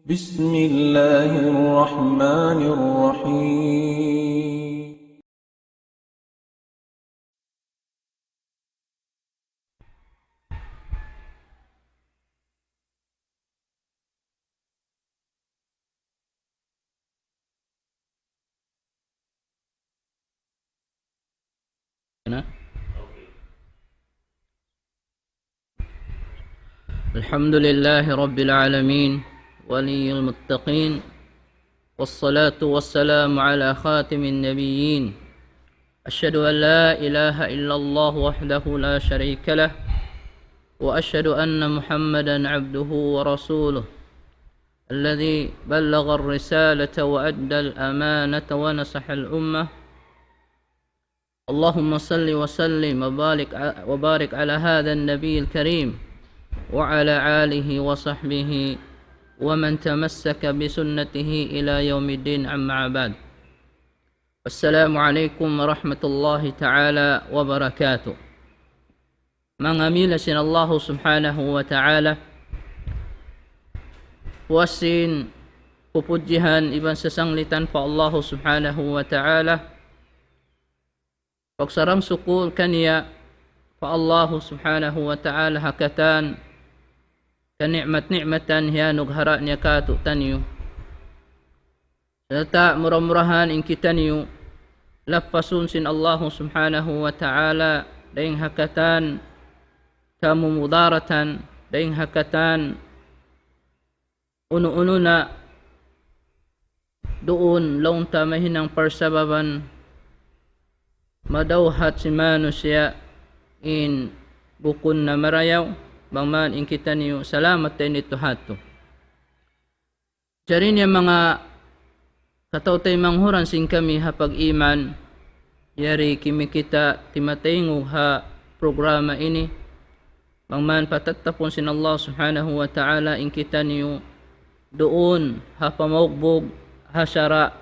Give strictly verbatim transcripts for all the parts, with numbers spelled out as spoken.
بسم الله الرحمن الرحيم. الحمد لله رب العالمين، ولي المتقين، والصلاة والسلام على خاتم النبيين. أشهد أن لا إله إلا الله وحده لا شريك له، وأشهد أن محمدا عبده ورسوله، الذي بلغ الرسالة وأدى الأمانة ونصح الأمة. اللهم صل وسلم وبارك ع-، وبارك على هذا النبي الكريم وعلى آله وصحبه ومن تمسك بسنته إلى يوم الدين، أما بعد. السلام عليكم ورحمة الله تعالى وبركاته. Manga mīlasa sin Allahu Subhanahu wa Ta'ala, puas sin pupudjihan iban sasanglitan pa Allahu Subhanahu wa Ta'ala. Pagsarang-sukul kaniya pa Allahu Subhanahu wa Ta'ala ha katan kani'mat-ni'matan hiyanughara' niya kātu'niyu. Sarta' mura-murahan in kitaniyu lappasun sin Allahu Subhanahu wa Ta'ala dayng ha katan kamumudaratan, dayng ha katan unu-unu na duun laung ta mahinang parsababan madawhat sin manusiya' in bukun na marayaw, bang man in kitaniyu salamat dayn didtu ha yadtu. Jari niya manga kataw-taymanghuran sin kami ha pag-iman, yari kimikita' timataynghug ha programa ini, bang man patattapun sin Allah Subhanahu wa Ta'ala in kitaniyu duun ha pamaugbug ha sara'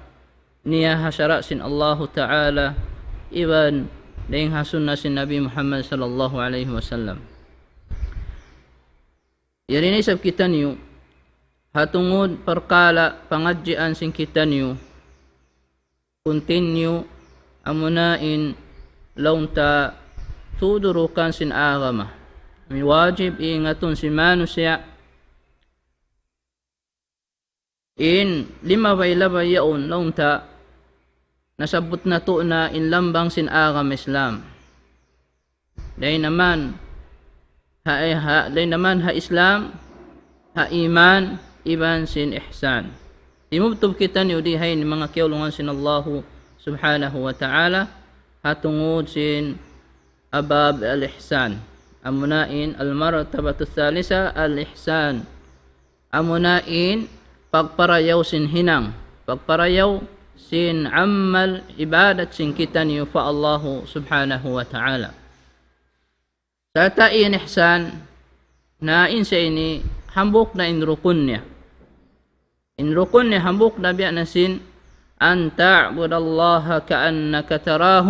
niya, ha sara' sin Allahu Ta'ala, iban dayng ha sunna sin Nabi Muhammad sallallahu alayhi wasallam. Yari na isab kitaniyu, ha tungud parkala' pangadjian sin kitaniyu, continue, amuna in laung ta tudurukan sin agama. Amu in wajib iingatun sin manusiya', in limabay-labay yaun laung ta nasabbut natu' na in lambang sin agama Islam. Dayn ha man ha, ha, dayn ha man ha Islam, ha iman, iban sin ihsan. Timubtub kitaniyu di ha ini manga kiyaulungan sin Allahu Subhanahu wa Ta'ala, ha tungud sin abwab al-ihsan. Amuna in al-martabatu thalitha al-ihsan. Amuna in pagparayaw sin hinang, pagparayaw sin amal ibadat sin kitaniyu pa Allahu Subhanahu wa Ta'ala. Sarta' in ihsan, na in sa ini hambuuk na in rukun niya. In rukun niya hambuuk na biya' na sin, أن تعبد الله كأنك تراه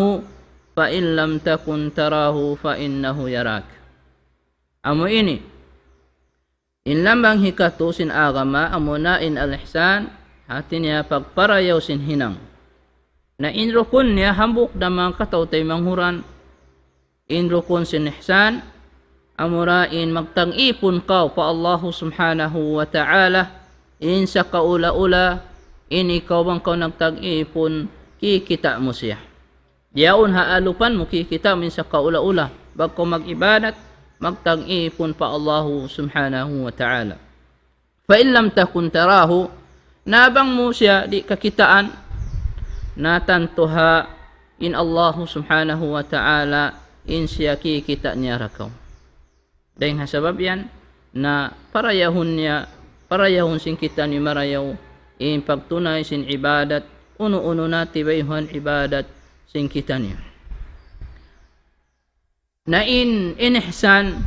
فإن لم تكن تراه فإنه يراك. Amu ini. In lambang hikatu sin agama amuna in al-ihsan, hāti niya pagparayaw sin hinang. Na in rukun niya hambuuk da manga kataw-taymanghuran, in rukun sin ihsan, amura in magta'at kaw pa Allahu Subhanahu wa Ta'ala, in sakaula-ula, in ikaw bang kaw nagta'at, kikita' mu siya. Yaun ha alupan mu kikita' mu in sakaula-ula. Bang kaw mag-ibadat, magta'at pa Allahu Subhanahu wa Ta'ala. فإن لم تكن تراه, na bang mu siya di' kakitaan, na tantu ha in Allahu Subhanahu wa Ta'ala in siya kikita' niya da kaw. Dayn ha sabab yan, na parayahun niya, parayahun sin kitaniyu marayaw, in pagtunay sin ibadat, unu-unu na tibayhuan ibadat sin kitaniyu. Na in, in ihsan,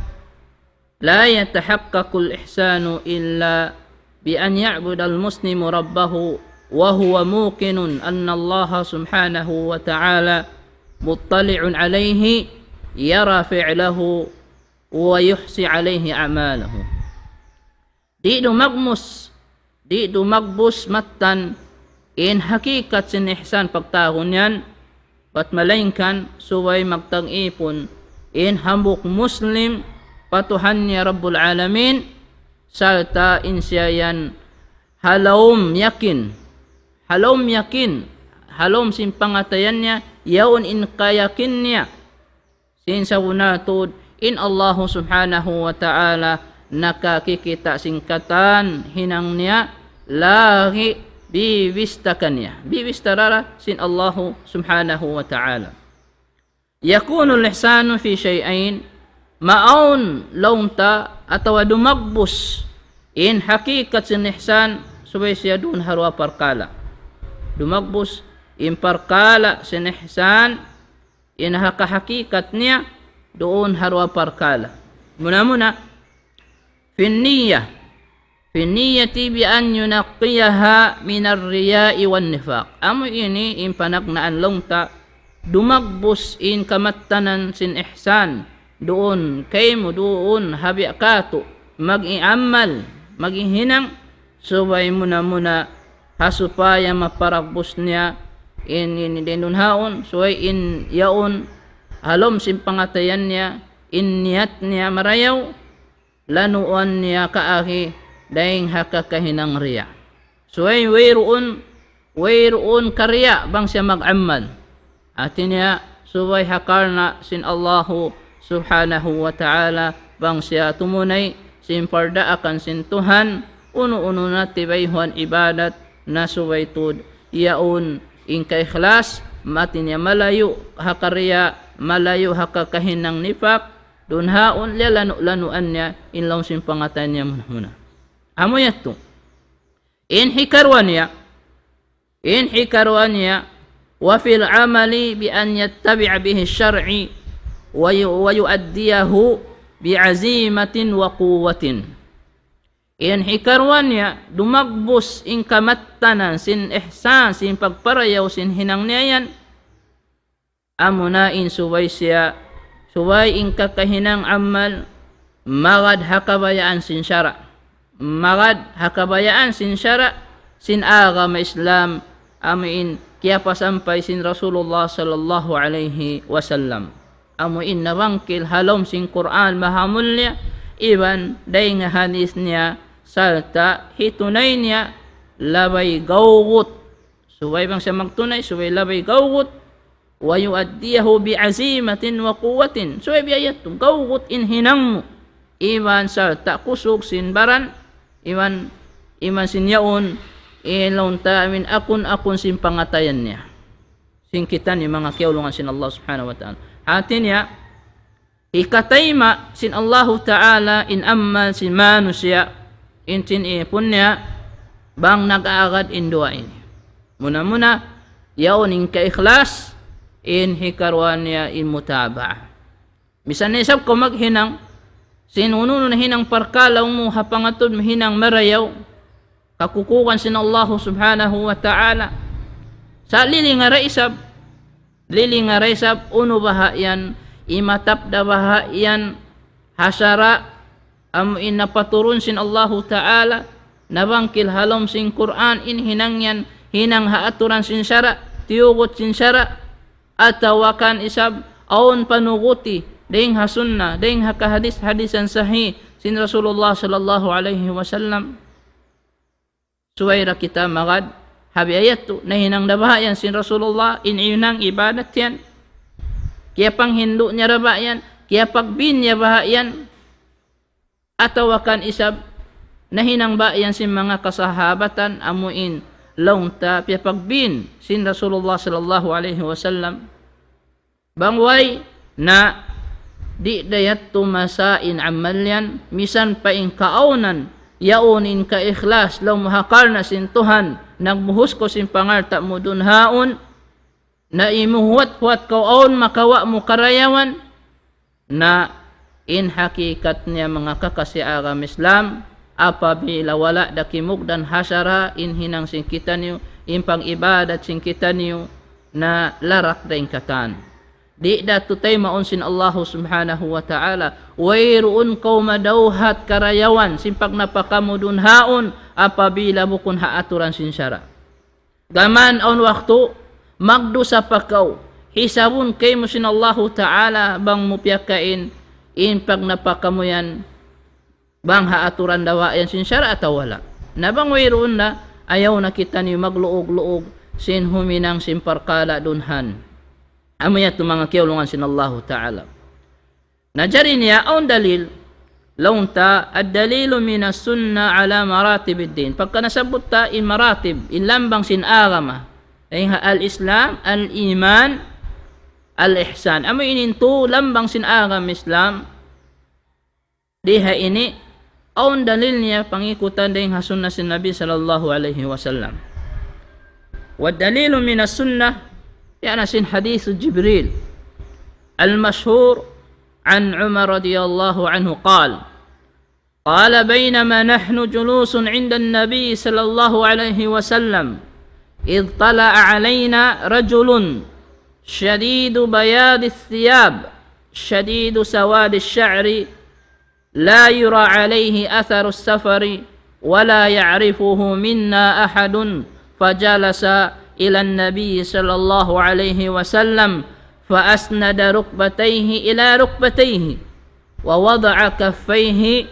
لا يتحقق الإحسان إلا بأن يعبد المسلم ربه وهو موقن أن الله سبحانه وتعالى مطلع عليه يرى فعله ويحصي عليه أعماله. Di' dumagmus di' dumagbus mattan in hakikat sin ihsan pagtawagun yan, bat malaingkan subay magtag-ipun in hambuuk Muslim pa Tuhan niya Rabbul Alamin, sarta' in siya yan ha lawm yakin, ha lawm yakin, ha lawm sin pangatayan niya, yaun in kayakin niya sin sabunnal tuud in Allahu Subhanahu wa Ta'ala nakakikita' sin katan hinang niya, lagi' bibista kaniya. Bibista da sin Allahu Subhanahu wa Ta'ala. يكون الإحسان في شيئين, maawn laung ta atawa dumagbus in hakikat sin ihsan subay siya duun ha duwa parkala'. Dumagbus in parkala' sin ihsan in ha kahakikat niya duun ha duwa parkala'. Muna-muna, في النية، في النية بأن ينقيها من الرياء والنفاق. Amu ini in panagnaan laung ta, dumagbus in kamattanan sin ihsan duun kaymu, duun ha biya' katu' mag-iamal, maghihinang, subay muna-muna ha supaya maparagbus niya in, in, in duun haun, subay in yaun ha lawm sin pangatayan niya, in niyat niya marayaw, lanuan niya kaagi dayn ha kakahinang riya'. Subay wayruun, wayruun kariya' bang siya mag-amal. Hati niya, subay ha karna' sin Allahu Subhanahu wa Ta'ala, bang siya tumunay sin pardaakan sin Tuhan, unu-unu na tibayhuan ibadat na subay tuud yaun in kaikhlas, hati niya malayu' ha kariya', malayu' ha kakahinang nifak, duun haun liyalanu'-lanuan niya in lawm sin pangatayan niya muna-muna. Amu yadtu. In hikaruwa niya, in hikaruwa niya, وفي العمل بأن يتبع به الشرع وي-، ويؤديه بعزيمة وقوة. In hikaruwa niya, dumagbus in kamattanan sin ihsan, sin pagparayaw sin hinang niya yan, amuna in subay siya, subay in kakahinang amal, magad ha kabayaan sin sara'. Magad ha kabayaan sin sara', sin agama Islam, amu in kiyapasampay sin Rasulullah sallallahu alayhi wasallam. Amu in nabangkil ha lawm sin Qur'an mahamulliya, iban dayn ha hadith niya, sarta' hitunay niya labay gawgut. Subay bang siya magtunay, subay labay gawgut. ويؤديه بعزيمة وقوة. Subay biya' yadtu, gawgut in hinang mu. Iban sarta' kusug sin baran, iban, iban sin yaun, in laung ta amin akun-akun sin pangatayan niya. Sin kitaniyu manga kiyaulungan sin Allah Subhanahu wa Ta'ala. Hati niya, hikatayma' sin Allahu Ta'ala in amal sin manusiya', in sin ipun niya, bang nag-aagad in duwa ini. Muna-muna, yaun in kaikhlas, in hikaruwa niya in mutaba'ah. Misan na isab kaw maghinang, sin unu-unu na hinang parkala' mu ha pangatud mu hinang marayaw, kakukugan sin Allahu Subhanahu wa Ta'ala. Sa' lilinga da isab, lilinga da isab unu baha' yan, imatap da baha' yan ha sara', amu in napaturun sin Allahu Ta'ala, nabangkil ha lawm sin Qur'an in hinang yan, hinang ha aturan sin sara', tiyugut sin sara', atawa kan isab awn panuguti, dayn ha sunnah, dayn ha kahadis-hadisan sahih sin Rasulullah sallallahu alayhi wasallam. Subay da kita magad, ha biya' yadtu, nahinang da baha' yan sin Rasulullah, in hinang ibadat yan. Kiyapanghindu' niya da baha' yan, kiyapagbin niya baha' yan. Atawa kan isab, nahinang baha' yan sin manga kasahabatan, amu in laung ta piyapagbin sin Rasulullah sallallahu alayhi wasallam. Bang way na, di' da yadtu masa in amal yan, misan pa in kaawnan, yaun in kaikhlas, laung mu ha karna' sin Tuhan, nagbuhus kaw sin pangalta' mu duun haun, na imuhuwat-huwat kaw awn makawa' mu karayawan, na in hakikat niya manga kakasi agama Islam, apabila wala' da kimugdan ha sara' in hinang sin kitaniyu, in pag-ibadat sin kitaniyu, na larak da in katan. Di' da tuud taymaun sin Allahu Subhanahu wa Ta'ala. Wayruun kaw madawhat karayawan sin pagnapaka mu duun haun apabila bukun ha aturan sin sara'. Gām awn waktu, magdusa pa kaw. Hisabun kaymu sin Allahu Ta'ala bang mu piyakain in pagnapaka mu yan bang ha aturan dawa' yan sin sara' atawa wala'. Na bang wayruun na, ayaw na kitaniyu magluug-luug sin huminang sin parkala' duun haun. Amu yadtu manga kiyaulungan sin Allahu Ta'ala. Na jari niya awn dalil, laung ta, الدليل من السنة على مراتب الدين. Pagka nasabbut ta in maratib, in lambang sin agama. Dayn ha al-Islam, al-iman, al-ihsan. Amu ini in tū lambang sin agama Islam. Di' ha ini, awn dalil niya pangikutan dayn ha sunna sin Nabi sallallahu alayhi wasallam. والدليل من السنة, yan na sin hadith Jibril. المشهور عن عمر رضي الله عنه قال: قال: بينما نحن جلوس عند النبي صلى الله عليه وسلم إذ طلع علينا رجل شديد بياض الثياب شديد سواد الشعر لا يرى عليه أثر السفر ولا يعرفه منا أحد، فجلس إلى النبي صلى الله عليه وسلم فأسند ركبتيه إلى ركبتيه ووضع كفيه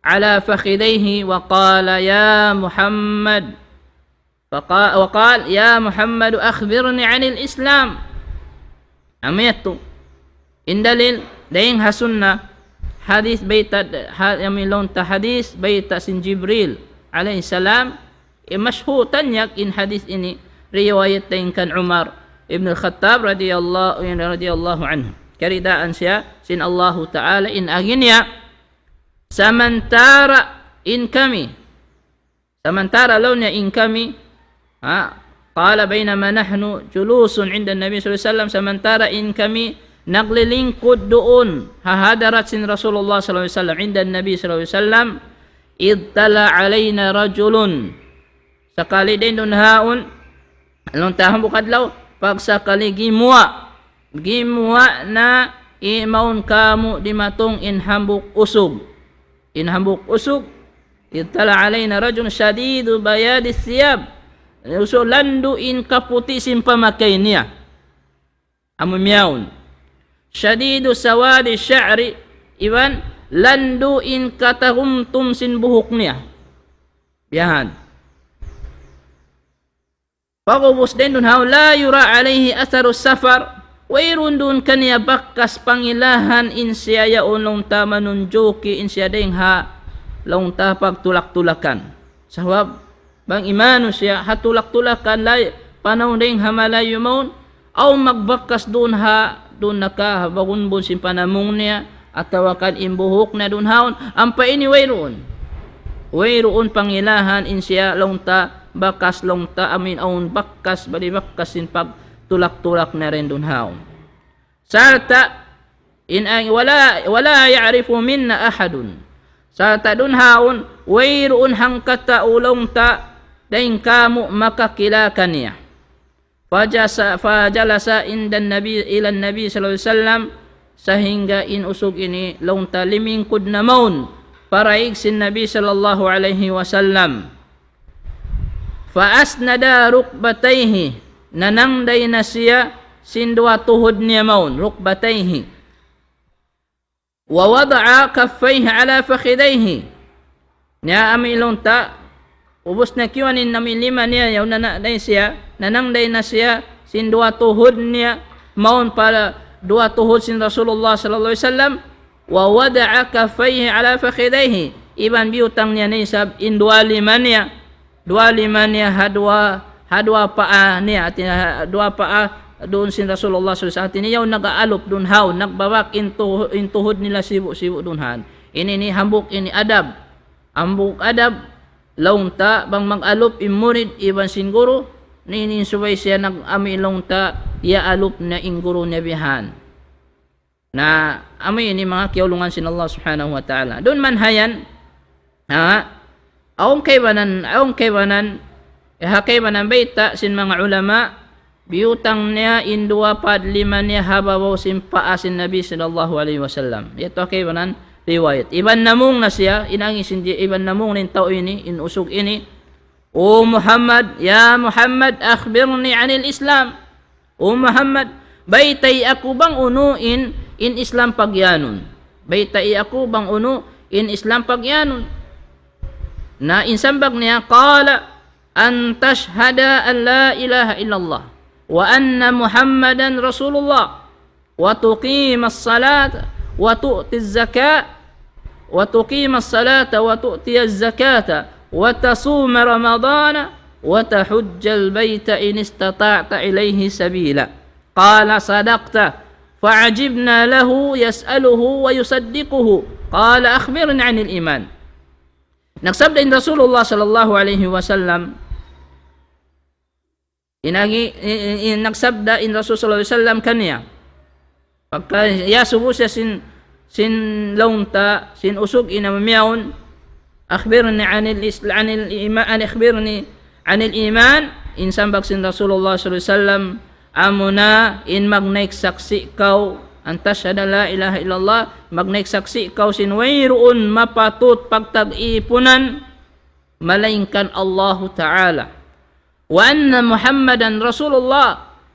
على فخذيه وقال: يا محمد، فقا-، وقال: يا محمد، أخبرني عن الإسلام. Amu yadtu. In dalil, dayn ha sunna, hadith bayta', ha-, amu laung ta hadith bayta' sin Jibril alayhi salam, eh, mashhur tanyag in hadith ini, riwayat dayn kan Umar ibn al-Khattab radiyallahu, radiyallahu anhu. Kiyaridaan siya sin Allahu Ta'ala in agi niya, samantara in kami, samantara laung niya in kami, ha, قال بينما نحن جلوس عند النبي صلى الله عليه وسلم, samantara in kami naglilingkud duun ha hadarat sin Rasulullah sallallahu alayhi wasallam, عند النبي صلى الله عليه وسلم, إذ طلع علينا رجل. Sakali dayn duun haun, laung ta hambuuk adlaw, pagsakali gimuwa', gimuwa' na imawn kāmu' dimatung in hambuuk usug. In hambuuk usug, إذ طلع علينا رجل شديد بياض الثياب. Usug landu' in kaputi' sin pamakay niya. Amu miyawn. شديد سواد الشعر, iban landu' in katagumtum sin buhuk niya. Biya' yan. Pag'ubus dayn duun haun, لا يرى عليه أثر السفر. Wayruun duun kaniya bakas pangilahan in siya yaun laung ta manunjuki in siya dayn ha laung ta pagtulak-tulakan. Sabab, bang in manusiya', ha tulak-tulakan lay, panaw dayn ha malayu' mawn, awn magbakas duun ha, duun naka, ha bagunbun sin panamung niya, atawa kan in buhuk niya duun haun, ampa ini wayruun. Wayruun pangilahan in siya laung ta, bakas laung ta, amu in awn bakas, bali bakas sin pagtulak-tulak niya dayn duun haun. Sarta', in ang, ولا، ولا يعرف منا أحد. Sarta' duun haun, wayruun hangkatau laung ta, dayn kāmu' makakila kaniya. فجس-، فجلس عند النبي، إلى النبي صلى الله عليه وسلم, sahingga in usug ini laung ta limingkud na mawn pa daig sin Nabi sallallahu alayhi wasallam. فأسند ركبتيه, nanangday na siya sin duwa tuhud niya mawn, ركبتيه. ووضع كفيه على فخذيه. Niya amu in laung ta, ubus na kiyuan in amu in lima niya, yaun na, na, na siya, nanangday na siya sin duwa tuhud niya, mawn pa duwa tuhud sin Rasulullah sallallahu alayhi wasallam, ووضع كفيه على فخذيه. Iban biyutang niya na isab in duwa lima niya, duwa lima niya ha duwa, ha duwa paa niya, hāti niya ha duwa paa duun sin Rasulullah sallallahu alayhi wasallam. Hāti niya yaun nag-aalup duun haun, nagbabak in tuhu-, in tuhud nila sibu'-sibu' duun haun. Ini ini hambuuk ini adab. Hambuuk adab, laung ta bang mag-alup in murid iban sin guru, ini ini subay siya nag-, amu in laung ta, iyaalup na in guru niya bihan. Na, amu ini manga kiyaulungan sin Allah Subhanahu wa Ta'ala. Duun man ha yan, ha, awn kaibanan, awn kaibanan, eh, ha kaibanan bayta' sin manga ulama, Biyutang niya in duwa pad lima niya ha babaw sin paa sin Nabi sallallahu alayhi wasallam. Yadtu ha kaibanan riwayat. Iban namung na siya, in agi sin di-, iban namung na in tau ini, in usug ini. O Muhammad, ya Muhammad, أخبرني عن الإسلام. O Muhammad, baytai aku bang unu in, in Islam pagiyanun. Baytai aku bang unu in Islam pagiyanun. Na in sambag niya, قال أن تشهد أن لا إله إلا الله وأن محمدا رسول الله وتقيم الصلاة وتؤتي الزكاة، وتقيم الصلاة وتؤتي الزكاة وتصوم رمضان وتحج البيت إن استطعت إليه سبيلا. قال: صدقت. فعجبنا له يسأله ويصدقه. قال: أخبرني عن الإيمان. Nagsabda in Rasulullah sallallahu alayhi wasallam, in agi-, in, in, in nagsabda in Rasul sallallahu alayhi wasallam kaniya. Pagka iyasubu siya sin, sin laung ta, sin usug ini amu in, أخبرني عن الإسل-، عن الإيمان، أخبرني عن الإيمان. In sambag sin Rasulullah sallallahu alayhi wasallam, amuna in magnaik saksi' kaw, أن تشهد أن لا إله إلا الله, magnaik saksi' kaw sin wayruun mapatut pagtag-ipunan, malaingkan Allahu Ta'ala. وأن محمدا رسول الله,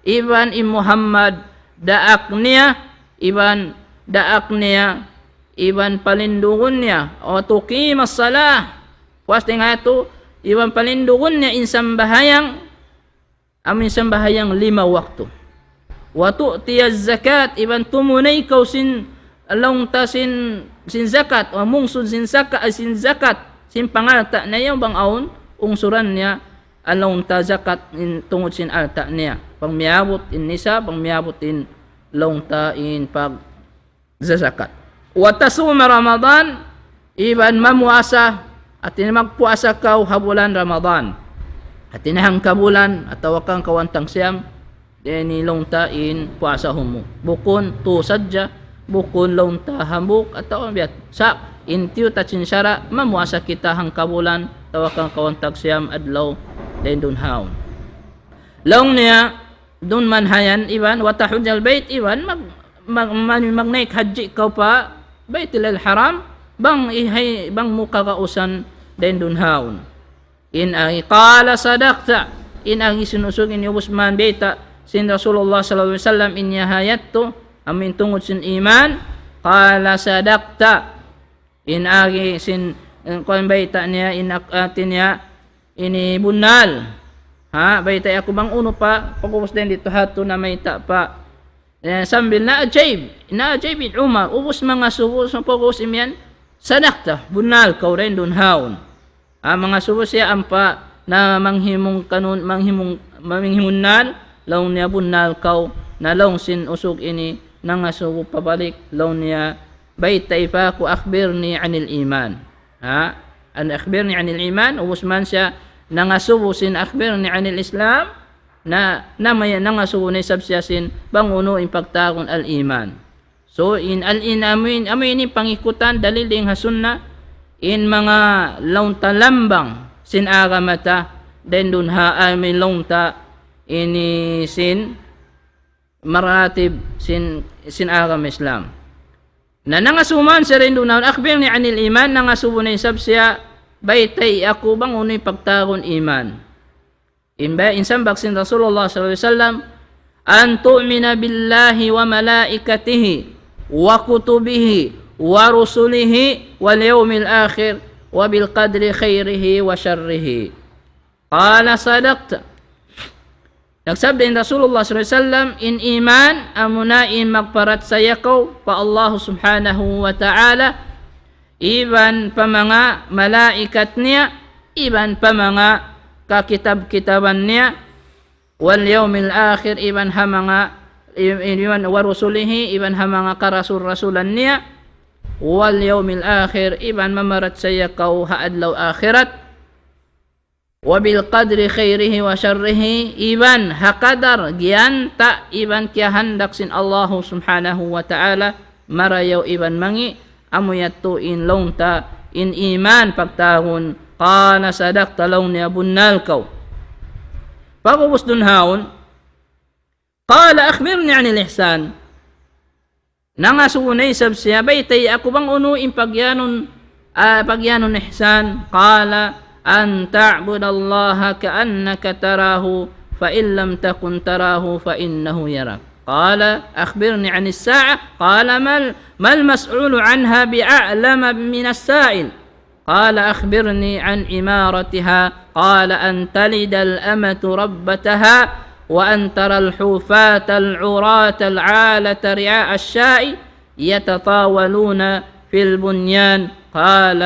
iban in Muhammad daak niya, iban daak niya, iban palindugun niya, وتقيم الصلاة, puas dayn ha yadtu, iban palindugun niya in sambahayang, amu in sambahayang lima waktu. وتؤتي الزكاة, iban tumunay kaw sin laung ta sin, sin zakat, wa mungsud sin zaka-, sin zakat, sin pangalta' niya bang awn ungsuran niya, laung ta zakat in tungud sin alta' niya. Bang miyabut in nisab, bang miyabut in laung ta in pag zakat. وتصوم رمضان, iban mamuasa, hati niya magpuasa kaw ha bulan Ramadan. Hati niya hangkabulan, atawa ka hangka wantang siyam, dayn ha laung ta in puasa mu. Bukun tu sadja, bukun laung ta hambuuk, atawa biya' ha yan. Sa' in tiyuta sin sara', mamuasa kita hangkabulan, atawa ka hangka wantang siyam adlaw, dayn duun haun. Laung niya, duun man ha yan, iban, وتحج البيت, iban, mag-, mag-, mag-, magnaik hajji kaw pa Baytillahil Haram, bang ihay, bang mu kagausan dayn duun haun. In agi, قال: صدقت. In agi sin usug ini ubus man bayta' sin Rasulullah sallallahu alayhi wasallam in ha yadtu, amu in tungud sin iman, قال: صدقت. In agi sin, in kuwan bayta' niya, in ak-, hati niya, ini bunnal. Ha, baytai aku bang unu pa, pag'ubus dayn didtu ha yadtu namayta' pa. Eh, sambil naajaib, naajaib in Umar, ubus mangasubu, sa' pag'ubus imiyan, صدقت, bunnal kaw dayn duun haun. Ah, mangasubu siya ampa na manghimung kanun, manghimung, manghimunnal, laung niya bunnal kaw, na laung sin usug ini, nangasubu pabalik, laung niya, baytai pa aku, أخبرني عن الإيمان. Ha? An أخبرني عن الإيمان, ubus man siya nangasubu sin أخبرني عن الإسلام, na, na maya nangasubu na isab siya sin bang unu in pagtawagun al-iman. So, in al-in amu in, amu ini pangikutan dalil dayn ha sunna, in manga laung ta lambang sin agama ta, dayn duun ha amu in laung ta ini sin maratib sin, sin agama Islam. Na nangasubu man siya dayn duun haun, أخبرني عن الإيمان, nangasubu na isab siya, baytai aku bang unu in pagtawagun iman. In ba, in sambag sin Rasulullah sallallahu alayhi wasallam, أن تؤمن بالله وملائكته وكتبه ورسله واليوم الآخر وبالقدر خيره وشره. قال: صدقت. Nagsabda in Rasulullah sallallahu alayhi wasallam, in iman, amuna in magparachaya kaw pa Allah subhanahu wa ta'ala, iban pa manga malaikat niya, iban pa manga kakitab-kitaban niya, واليوم الآخر, iban ha manga, iban ورسله, iban ha manga karasul-rasulan niya, واليوم الآخر, iban mamarachaya kaw ha adlaw akhirat, وبالقدر خيره وشره, iban ha kadar giyanta' iban kiyahandak sin Allahu subhanahu wa ta'ala, marayaw iban mangi', amu yadtu in laung ta in iman pagtawagun, قال: صدقت, laung niya bunnal kaw. Pag'ubus duun haun, قال أخبرني عن الإحسان. Nangasubu na isab siya, baytai aku bang unu in pagiyanun, ah, pagiyanun ihsan. قال أن تعبد الله كأنك تراه فإن لم تكن تراه فإنه يراك. قال أخبرني عن الساعة. قال ما ال-، ما المسؤول عنها بأعلم من السائل. قال أخبرني عن عمارتها. قال أن تلد الأمة ربتها وأن ترى الحفاة العراة العالة رعاء الشاء يتطاولون في البنيان. قال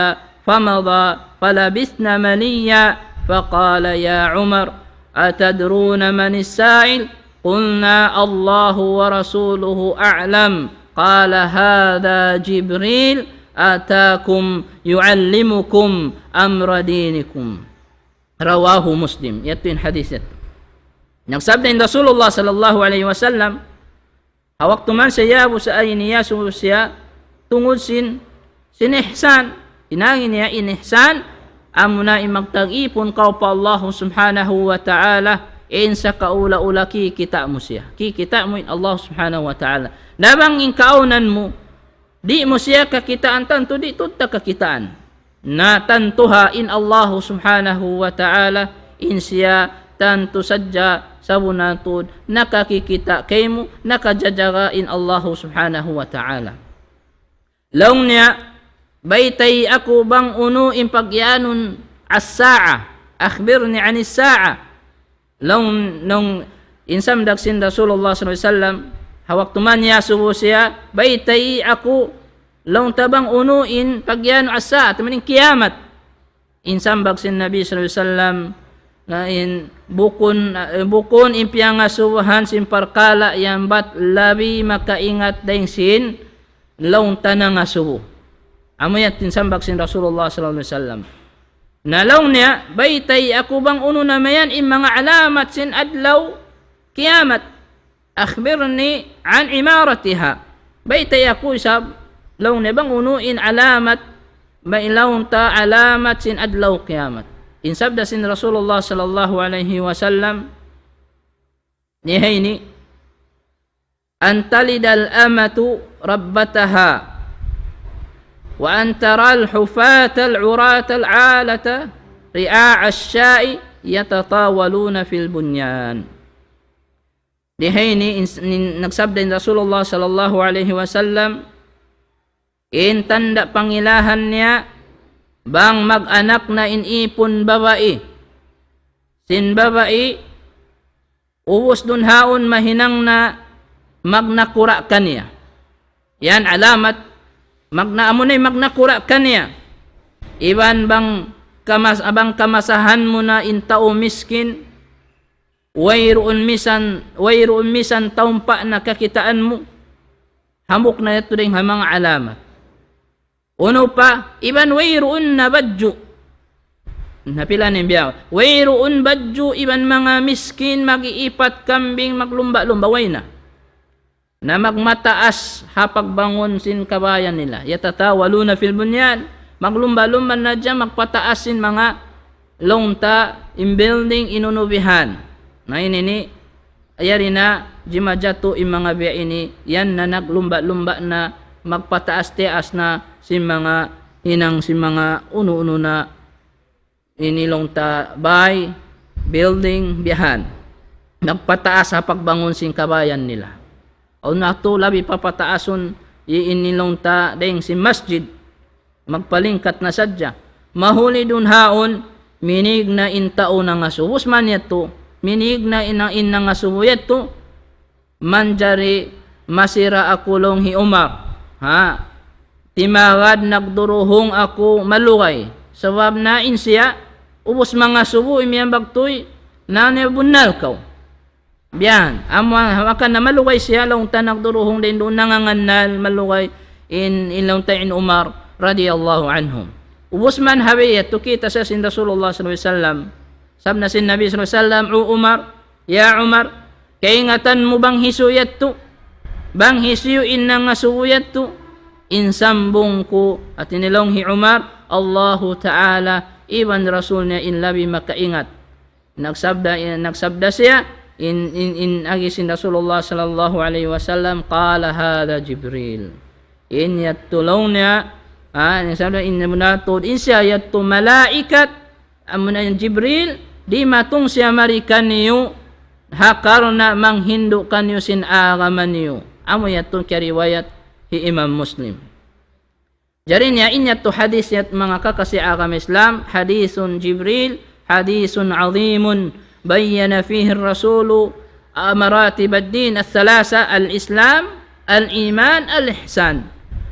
فمضى فلبثنا مليا فقال يا عمر أتدرون من السائل؟ قلنا الله ورسوله أعلم. قال هذا جبريل أتاكم يعلمكم أمر دينكم. رواه مسلم. Yadtu in hadith yadtu. Nagsabda in Rasulullah sallallahu alayhi wasallam, ha waktu man siya yabu sa aini, iyasubu siya tungud sin, sin ihsan. Hinangi niya in ihsan, amuna in magtag-ipun kaw pa Allah subhanahu wa ta'ala, in sa kaula-ula kikita' mu siya. Kikita' mu in Allah subhanahu wa ta'ala. Na bang in kaunan mu, di' mu siya kakitaan, tantu di' tuud ta kakitaan. Na tantu ha in Allah subhanahu wa ta'ala, in siya tantu sadja sabunnal tuud nakakikita' kaymu, nakajajaga in Allah subhanahu wa ta'ala. Laung niya, baytai aku bang unu in pagiyanun as-sa'a, أخبرني عن الساعة. Laung, laung in samdag sin Rasulullah sallallahu alayhi wasallam, ha waktu man iyasubu siya, baytai aku, laung ta bang unu in pagiyanun as-sa'a, amu in kiyamat. In sambag sin Nabi sallallahu alayhi wasallam, na in bukun, eh, bukun in piyangasubuhan sin parkala' yan bat labi makaingat dayn sin laung ta nangasubu. Amu yan in sambag sin Rasulullah sallallahu alayhi wasallam. Na laung niya, baytai aku bang unu na mayan in manga alamat sin adlaw kiyamat. أخبرني عن عمارتها. Baytai aku isab, laung niya bang unu in alamat, bang laung ta alamat sin adlaw kiyamat. In sabda sin Rasulullah sallallahu alayhi wasallam, niya ini, أن تلد الأمة ربتها وأن ترى الحفاة العراة العالة رعاء الشاء يتطاولون في البنيان. Di ha ini in, in, nagsabda in Rasulullah sallallahu alayhi wasallam, in tanda' pangilahan niya, bang mag-anak na in ipun babai. Sin babai, ubus duun haun mahinang na magnakura' kaniya. Yan alamat, magna-, amu na in magnakura' kaniya. Iban bang kamas-, bang kamasahan mu na in tau miskin, wayruun misan, wayruun misan taumpa' na kakitaan mu. Hambuuk na yadtu dayn ha manga alamat. Unu pa, iban wayruun na badju'. Na pila na in biya'. Wayruun badju' iban manga miskin, mag-iipat kambing, maglumba-lumba, way na. Na magmataas ha pagbangun sin kabayan nila. يتطاولون في البنيان. Maglumba-lumba na hadja, magpataas sin manga laung ta in building in unu bihan. Na ini ini, yari na jimajatu in manga biya' ini, yan na naglumba-lumba na, magpataas-taas na sin manga hinang sin manga unu-unu na ini laung ta bay, building, bihan. Nagpataas ha pagbangun sin kabayan nila. Awn na tu labi papataasun, i-, ini laung ta dayn sin masjid. Magpalingkat na sadja. Mahuli duun haun, minīg na in tau nangasubu. Ubus man yadtu, minīg na in, in nangasubu yadtu, manjari masira aku laung hi Umar. Ha? Timagad nagduruhung aku malugay. Sabab na in siya, ubus mangasubu imiyan bagtuy, na niya bunnal kaw. Biyan, amu, maka na malugay siya, laung ta nagduruhung dayn duun nangangannal malugay in, in laung ta in Umar radiyallahu anhum. Ubus man ha biya' yadtu kita' siya sin Rasulullah sallallahu alayhi wasallam. Sabda sin Nabi sallallahu alayhi wasallam, "O Umar, ya Umar, kaingatan mu bang hisiyu yadtu? Bang hisiyu in nangasubu yadtu?" In sambung ku, hati niya laung hi Umar, Allahu Ta'ala, iban Rasul niya in labi makaingat. Nagsabda, nagsabda siya, in, in, in agi sin Rasulullah sallallahu alayhi wasallam, قال هذا جبريل. In yadtu laung niya, ha, in sabda in muna tuud, in siya yadtu malaikat, amuna in Jibril, dimatung siya mari kaniyu, ha karna' manghindu' kaniyu sin agama niyu. Amu yadtu kiyariwayat hi Imam Muslim. Jari niya in yadtu hadis yadtu manga kakasi agama Islam, حديث جبريل حديث عظيم بين فيه الرسول مراتب الدين الثلاثة الإسلام الإيمان الإحسان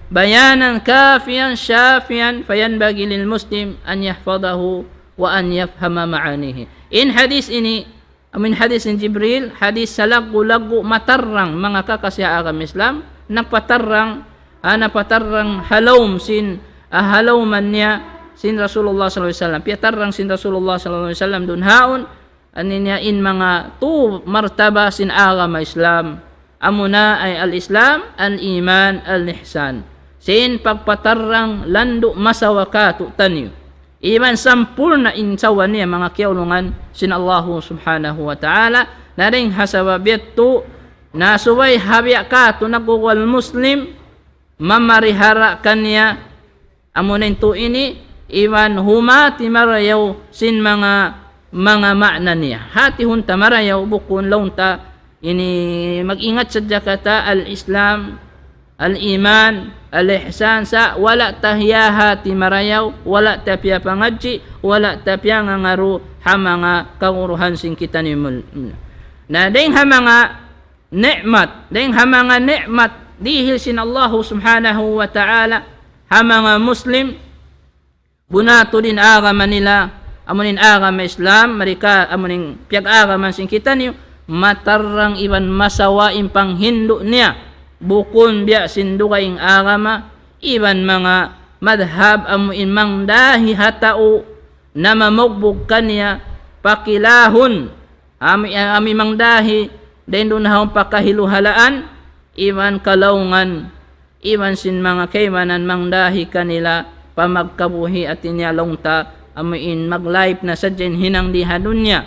بيانا كافيا شافيا فينبغي للمسلم أن يحفظه وأن يفهم معانيه. In hadis ini, amun hadis in Jibril, hadis salaggu'-laggu' matarrang manga kakasi agama Islam, nagpatarrang, ah, napatarrang ha lawm sin, ah, ha lawman niya sin Rasulullah sallallahu alayhi wasallam. Piyatarrang sin Rasulullah sallallahu alayhi wasallam duun haun, ani niya in manga tu martaba sin agama Islam. Amuna ay al-Islam, al-Iman, al-Ihsan. Sin pagpatarrang landu' masawa katu'taniyu. Iban sampurna' in sawa niya manga kiyaulungan sin Allahu subhanahu wa ta'ala. Na dayng ha sabab yadtu, na subay ha biya' katu' nagguwal Muslim, mamarihara kaniya, amuna in tu ini, iban humati marayaw sin manga, manga ma'na niya. Hatihun ta marayaw, bukun laung ta, ini mag-ingat sadja kata al-Islam, al-iman, al-ihsan, sa' wala' ta hiyahati marayaw, wala' ta piyapangadji', wala' ta piyangangaru ha manga kaguruhan sin kitaniyu mul-, na dayng ha manga ni'mat, dayng ha manga ni'mat dihil sin Allahu subhanahu wa ta'ala ha manga Muslim, bunnal tuud in agama nila, amun in agama Islam, mari ka amun in piyag-agaman sin kitaniyu, matarrang iban masawa in panghindu' niya, bukun biya' sin dugaing agama, iban manga madhab amu in mangdahi ha tau, na mamugbug kaniya, pakilahun, amu, amu in mangdahi, dayn duun ha pakahiluhalaan, iban kalaungan, iban sin manga kaibanan mangdahi kanila pa magkabuhi' hati niya laung ta, amu in mag-life na sadja in hinang di ha dunya.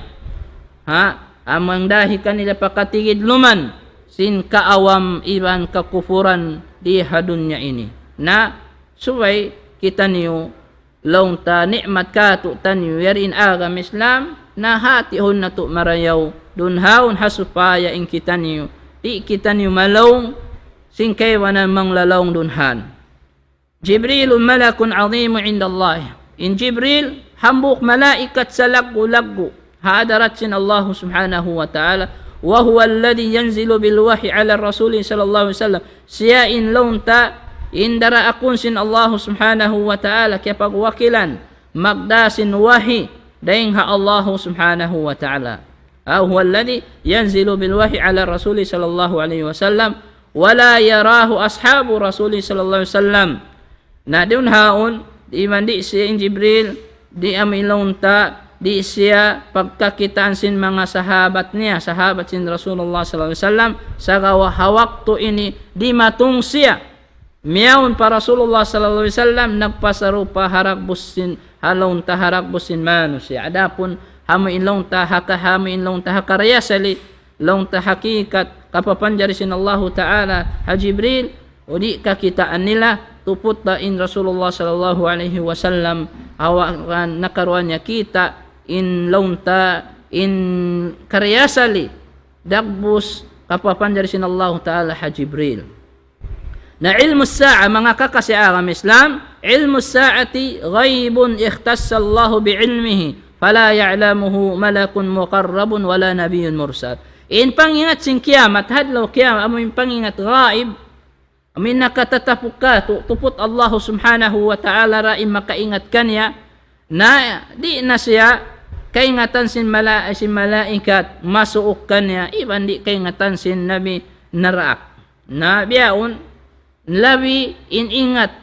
Ha? Amu mangdahi kanila pa katigidluman sin kaawam iban kakupuran di ha dunya ini. Na, subay kitaniyu laung ta ni'mat katu'taniyu yari in agama Islam, na hatihun natu' marayaw, duun haun ha supaya in kitaniyu, di' kitaniyu malaung sin kaibanan manglalaung duun han. جبريل ملك عظيم عند الله. In Jibril, hambuuk malaikat salaggu'-laggu' ha hadarat sin Allahu subhanahu wa ta'ala. وهو الذي ينزل بالوحي على الرسول صلى الله عليه وسلم. Siya in laung ta, in daraakun sin Allahu subhanahu wa ta'ala, kiyapagwakilan, magdā sin wahi, dayn ha Allahu subhanahu wa ta'ala. وهو الذي ينزل بالوحي على الرسول صلى الله عليه وسلم ولا يراه أصحاب رسول صلى الله عليه وسلم. Na duun haun, iban di' siya in Jibril, di' amu in laung ta, di' siya pagkakitaan sin manga sahabat niya, sahabat sin Rasulullah sallallahu alayhi wasallam, sagawa' ha waktu ini dimatung siya. Miyawn pa Rasulullah sallallahu alayhi wasallam, nagpasarupa ha dagbus sin, ha laung ta ha dagbus sin manusiya'. Adapun amu in laung ta ha ka-, amu in laung ta ha karna' asli, laung ta hakikat, kapapanjari sin Allahu Ta'ala ha Jibril, di' kakitaan nila, tuput da in Rasulullah sallallahu alayhi wasallam, hawaan nakaruwa niya kita', in laung ta, in karna' asli, dagbus, kapapanjari sin Allahu Ta'ala ha Jibril. Na ilmu sa'a, manga kakasi agama Islam, ilmu sa'ati ghaibun ikhtassallahu bi'ilmihi, fala ya'lamuhu malakun muqarrabun wala nabiyyun mursal. In pangingat sin kiyamat, ha adlaw kiyamat, amu in pangingat ghaib, amu in nakatatapuk katu', tuput Allahu subhanahu wa ta'ala ra in makaingat kaniya, na di' na siya kaingatan sin mala-, sin malaikat, masuuk kaniya, iban di' kaingatan sin nabi naraak. Na biyaun, labi in ingat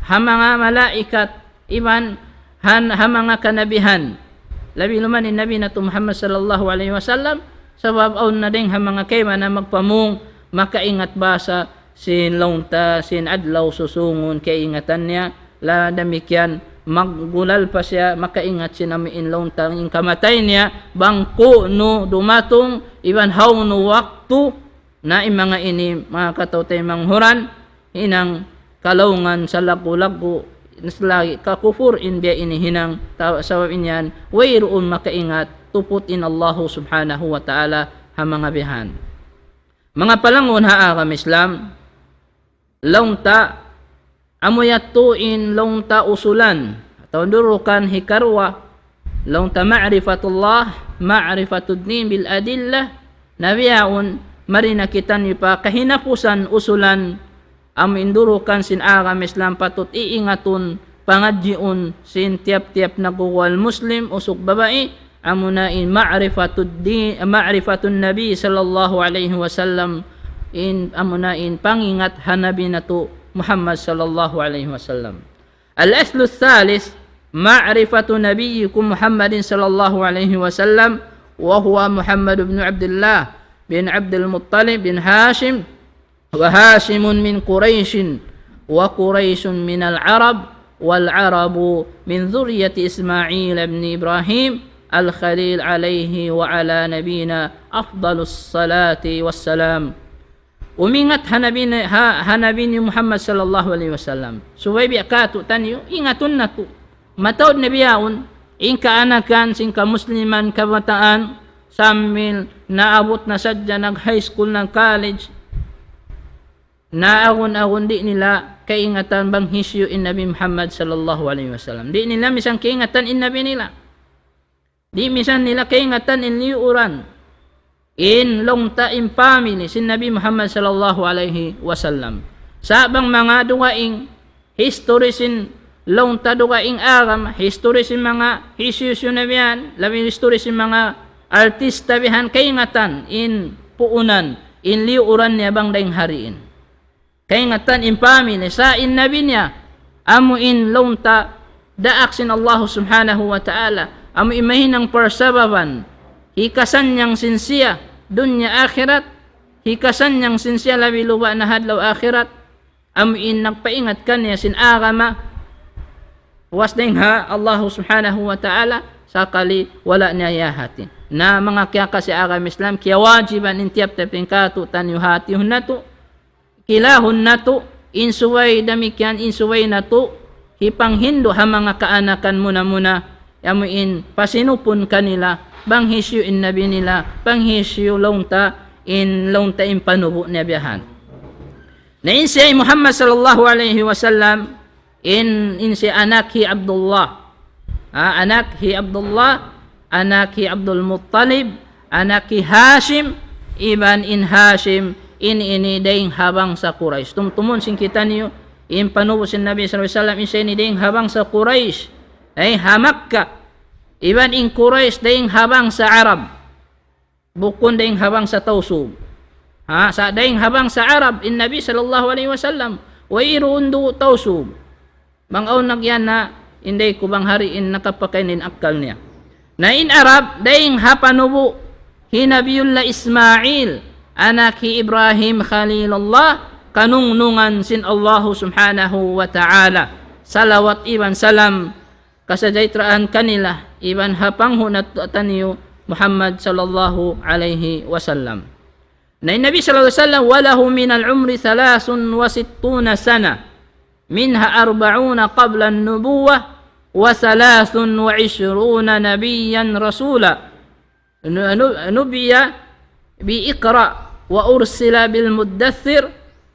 ha manga malaikat, iban han, ha manga kanabihan. Labi luman in Nabi natu' Muhammad sallallahu alayhi wasallam, sabab awn na dayng ha manga kaibanan magpamung, makaingat ba sa sin laung ta, sin adlaw susūngun kaingatan niya, la damikkiyan maggulal pa siya, makaingat sin amu in laung ta in kamatay niya, bang ku'nu dumatung, iban hawnu waktu, na in manga ini, manga kataw-taymanghuran, hinang kalaungan salaggu'-laggu', selagi kakupur in biya' ini hinang, ta-, sabab in yan, wayruun makaingat, tuput in Allahu Subhanahu wa Ta'ala ha manga bihan. Manga palangun ha agama Islam, laung ta, amu yadtu in laung ta usulan, atawa durukan hikaruwa, laung ta ma'rifatullah, ma'rifatuddin bil adillah, na bihaun, mari na kitaniyu pa kahinapusan usulan, amu in durukan sin agama Islam patut iingatun, pangadjiun sin tiyap-tiyap nagkukuwal Muslim, usug babai, amuna in ma'rifatud di-, ma'rifatun Nabi sallallahu alayhi wasallam, in amuna in pangingat ha Nabi natu' Muhammad sallallahu alayhi wasallam. الأصل الثالث معرفة نبيكم محمد صلى الله عليه وسلم، وهو محمد بن عبد الله بن عبد المطلب بن هاشم، وهاشم من قريش، وقريش من العرب، والعرب من ذرية إسماعيل بن إبراهيم الخليل عليه وعلى نبينا أفضل الصلاة والسلام. Umingat ha Nabi ni-, ha, ha Nabi niyu Muhammad sallallahu alayhi wasallam. Subay biya' katu' taniyu, ingatun natu'. Mataud na bihaun, in kaanakan sin kamusliman kabataan, sambil naabut na sadja nag-high school, nag-college, naagun-agun di' nila kaingatan bang hisiyu in Nabi Muhammad sallallahu alayhi wasallam. Di' nila misan kaingatan in Nabi nila. Di' misan nila kaingatan in liyuuran, in laung ta in family sin Nabi Muhammad sallallahu alayhi wasallam. Sa' bang manga dugaing history sin laung ta dugaing agama, history sin manga hisiyu-siyu na bihan, labi history sin manga artista bihan, kaingatan in puunan, in liyuuran niya bang dayn ha diin. Kaingatan in family, sa' in Nabi niya, amu in laung ta daak sin Allah Subhanahu wa Ta'ala, amu in mahinang parsababan, hikasannyang sin siya dunya akhirat, hikasannyang sin siya labi luba' na ha adlaw akhirat, amu in nagpaingat kaniya sin agama, puas dayn ha Allah Subhanahu wa Ta'ala, sakali wala' niya iyahati. Na manga kiyakasi agama Islam, kiyawajiban in tiyap-tiyap in katu' taniyu hatihun natu', kilahun natu', in subay damikkiyan, in subay natu', hipanghindu' ha manga kaanakan muna-muna, amu in pasinupun kanila, bang hisiyu in Nabi nila, bang hisiyu laung ta, in laung ta in panubu' niya biyahan. Na in siya Muhammad sallallahu alayhi wasallam, in, in siya anak hi Abdullah. Ha, anak hi Abdullah, anak hi Abdul Muttalib, anak hi Hashim, iban in Hashim, in ini dayn ha bangsa Quraysh. Tumtumun sin kitaniyu, in panubu' sin Nabi sallallahu alayhi wasallam, in siya ini dayn ha bangsa Quraysh. Ay, ha Makkah. Iban in Quraysh dayn ha bangsa Arab. Bukun dayn ha bangsa Tausug. Ha, sa' dayn ha bangsa Arab, in Nabi sallallahu alayhi wasallam, wayruun dugu' Tausug. Bang awn nagyan na, inday ku bang hari in nakapakain in akkal niya. Na in Arab, dayn ha panubu' hi Nabiyullah Ismail, anak hi Ibrahim Khalilullah, kanungnungan sin Allahu Subhanahu wa Ta'ala. Salawat iban salam kasajahtraan kanila, iban ha panghu' natu' taniyu Muhammad sallallahu alayhi wasallam. Na in Nabi sallallahu alayhi wasallam, وله من العمر ثلاث وستون سنة، منها أربعون قبل النبوة، وثلاث وعشرون نبيا رسولا. نبي بإقرأ، وأرسل بالمدثر،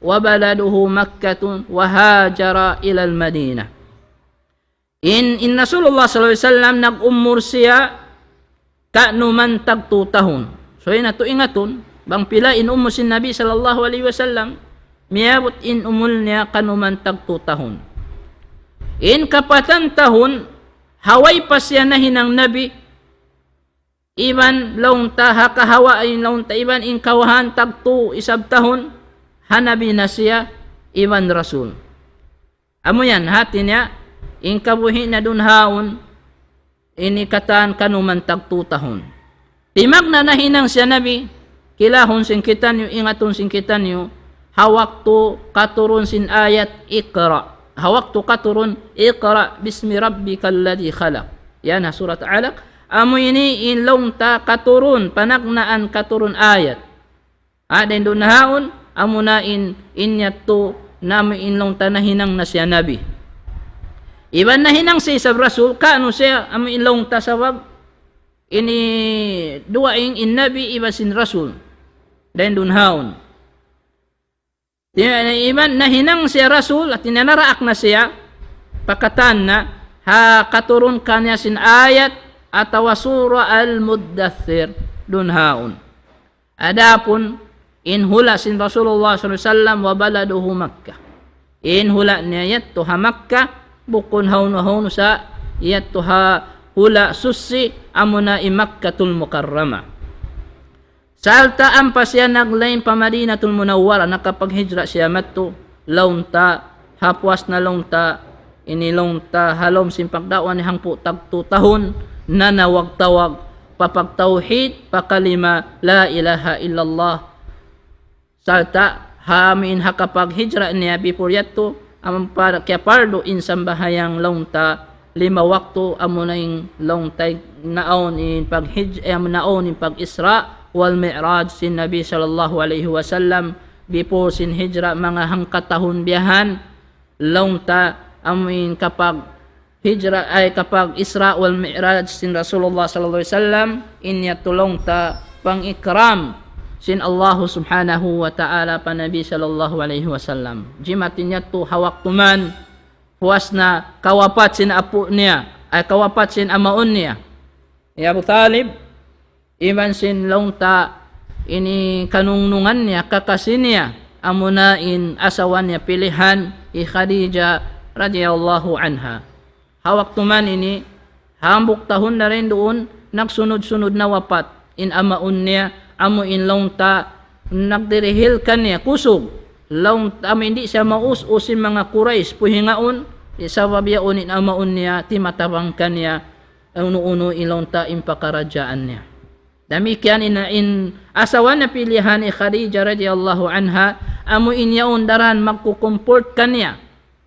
وبلده مكة، وهاجر إلى المدينة. In, in Rasulullah sallallahu alayhi wasallam nag-umur siya kanuman tagtu tahun. So, in natu' ingatun, bang pila in umur sin Nabi sallallahu alayhi wasallam, miyabut in umur niya kanuman tagtu tahun. In kapatan tahun, ha way pa siya nahinang Nabi, iban laung ta ha kahawaan laung ta, iban in kawahan tagtu isab tahun, ha Nabi na siya, iban Rasul. Amu yan, hati niya, in kabuhi' niya duun haun, ini katan kanuman tagtu tahun. Timagna' nahinang siya Nabi, kilahun sin kitaniyu, ingatun sin kitaniyu, ha waktu katurun sin ayat Iqra. ha waktu katurun, اقرأ باسم ربك الذي خلق. Yan ha surat Alaq. Amu ini in laung ta katurun, panagnaan katurun ayat. Ha, dayn duun ha yaun, amuna in, in yadtu, na amu in laung ta nahinang na siya nabi. Iban nahinang siya isab rasul, kaunu siya, amu in laung ta sabab, ini dugaing in nabi iban sin rasul. Dayn duun ha yaun. Di-, iban nahinang siya rasul, hati niya naraak na siya, pa katan na, ha katurun kaniya sin ayat, atawa surah Al-Muddathir, duun ha yaun. Adapun in hula' sin Rasulullah sallallahu alayhi wasallam, وبلده مكة. In hula' niya yadtu ha Makkah, bukun hawnu-hawnu sa yadtu ha hula' suchi, amuna in Makkatul Mukarramah. Sarta' ampa siya naglain pa Madinatul Munawwarah, nakapaghijra siya madtu, laung ta, ha puas na laung ta, ini laung ta, ha lawm sin pagda'wa niya hangpu' tagtu tahun, nanawag-tawag, pa pagtawhid, pa kalima, لا إله إلا الله. Sarta', ha amu in ha kapaghijra niya before yadtu, ampa kiyapardu in sambahayang laung ta, lima waktu, amuna in laung ta naawn in paghij-, eh, naawn in pag-Isra wal Mi'raj sin Nabi sallallahu alayhi wasallam, before sin hijra manga hangkatahun biya' yan, laung ta amu in kapaghijra, ay kapag-Isra wal Mi'raj sin Rasulullah sallallahu alayhi wasallam, in yadtu laung ta pangikram sin Allah subhanahu wa ta'ala pa Nabi sallallahu alayhi wasallam. Jimat in yadtu ha waktu man, puas na kawapat sin apu' niya, ay kawapat sin amaun niya. Ya Abu Talib, iban sin laung ta ini kanungnungan niya, kakasi niya, amuna in asawa niya pilihan, hi Khadija radiyallahu anha. Ha waktu man ini, hambuuk tahun na dayn duun, nagsunud-sunud nawapat in amaun niya, amu in laung ta nagdirihil kaniya, kusug. Laung ta, amu in di' siya maus-us sin manga Quraysh, puhingaun, sabab yaun in amaun niya, timatabang kaniya, unu-unu in laung ta in pakaradjaan niya. Damikkiyan in, in asawa niya pilihan hi Khadija radiyallahu anha, amu in yaun daran magkukumport kaniya.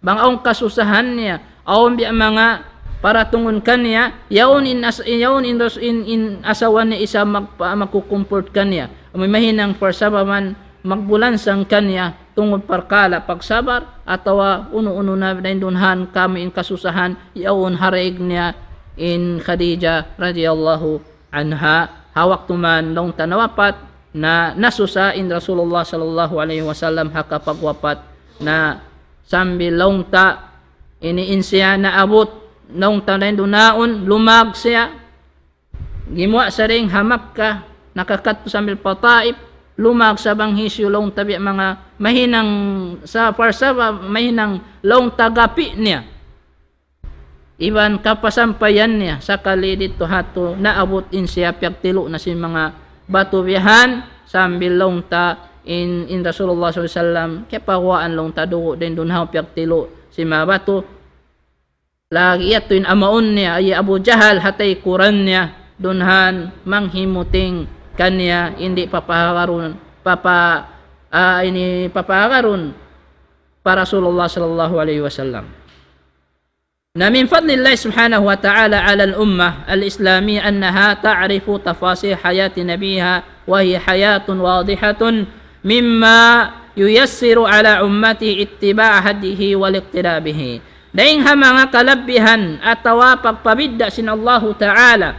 Bang awn kasusahan niya, awn biya' manga paratungun kaniya, yaun in as-, yaun in ras-, in, in asawa niya isab magpa-, magkukumport kaniya. Amu in mahinang parsababan magbulansang kaniya, tungud parkala' pagsabar, atawa unu-unu na dayn duun ha kami in kasusahan, yaun ha daig niya in Khadija radiyallahu anha, ha waktu man laung ta nawapat, na nasusa in Rasulullah sallallahu alayhi wasallam ha kapagwapat, na sambil laung ta ini in siya naabut, laung ta dayn duun ha yaun, lumag siya, gimuwa' sa dayn ha Makkah, nakakadtu sambil pa Taif, lumag sa bang hisiyu laung ta biya' manga mahinang sa parsabab, mahinang laung ta gapi' niya. Iban kapasampayan niya, sakali didtu ha yadtu, naabut in siya piyagtilu' na sin manga batu biya' yan, sambil laung ta in, in Rasulullah sallallahu alayhi wasallam, kiyapaguwaan laung ta dugu' dayn duun ha piyagtilu' sin manga batu. Lagi' yadtu in amaun niya, hi Abu Jahal, ha taykuran niya, duun ha yan manghimuting kaniya, in di' papahagarun, papa-, ah, ini papahagarun pa Rasulullah sallallahu alayhi wasallam. Na من فضل الله سبحانه وتعالى على الأمة الإسلامية أنها تعرف تفاصيل حياة نبيها، وهي حياة واضحة، مما ييسر على أمته اتباع هديه والاقتداء به. Dayn ha manga kalabbihan atawa pagpabidda' sin Allahu Ta'ala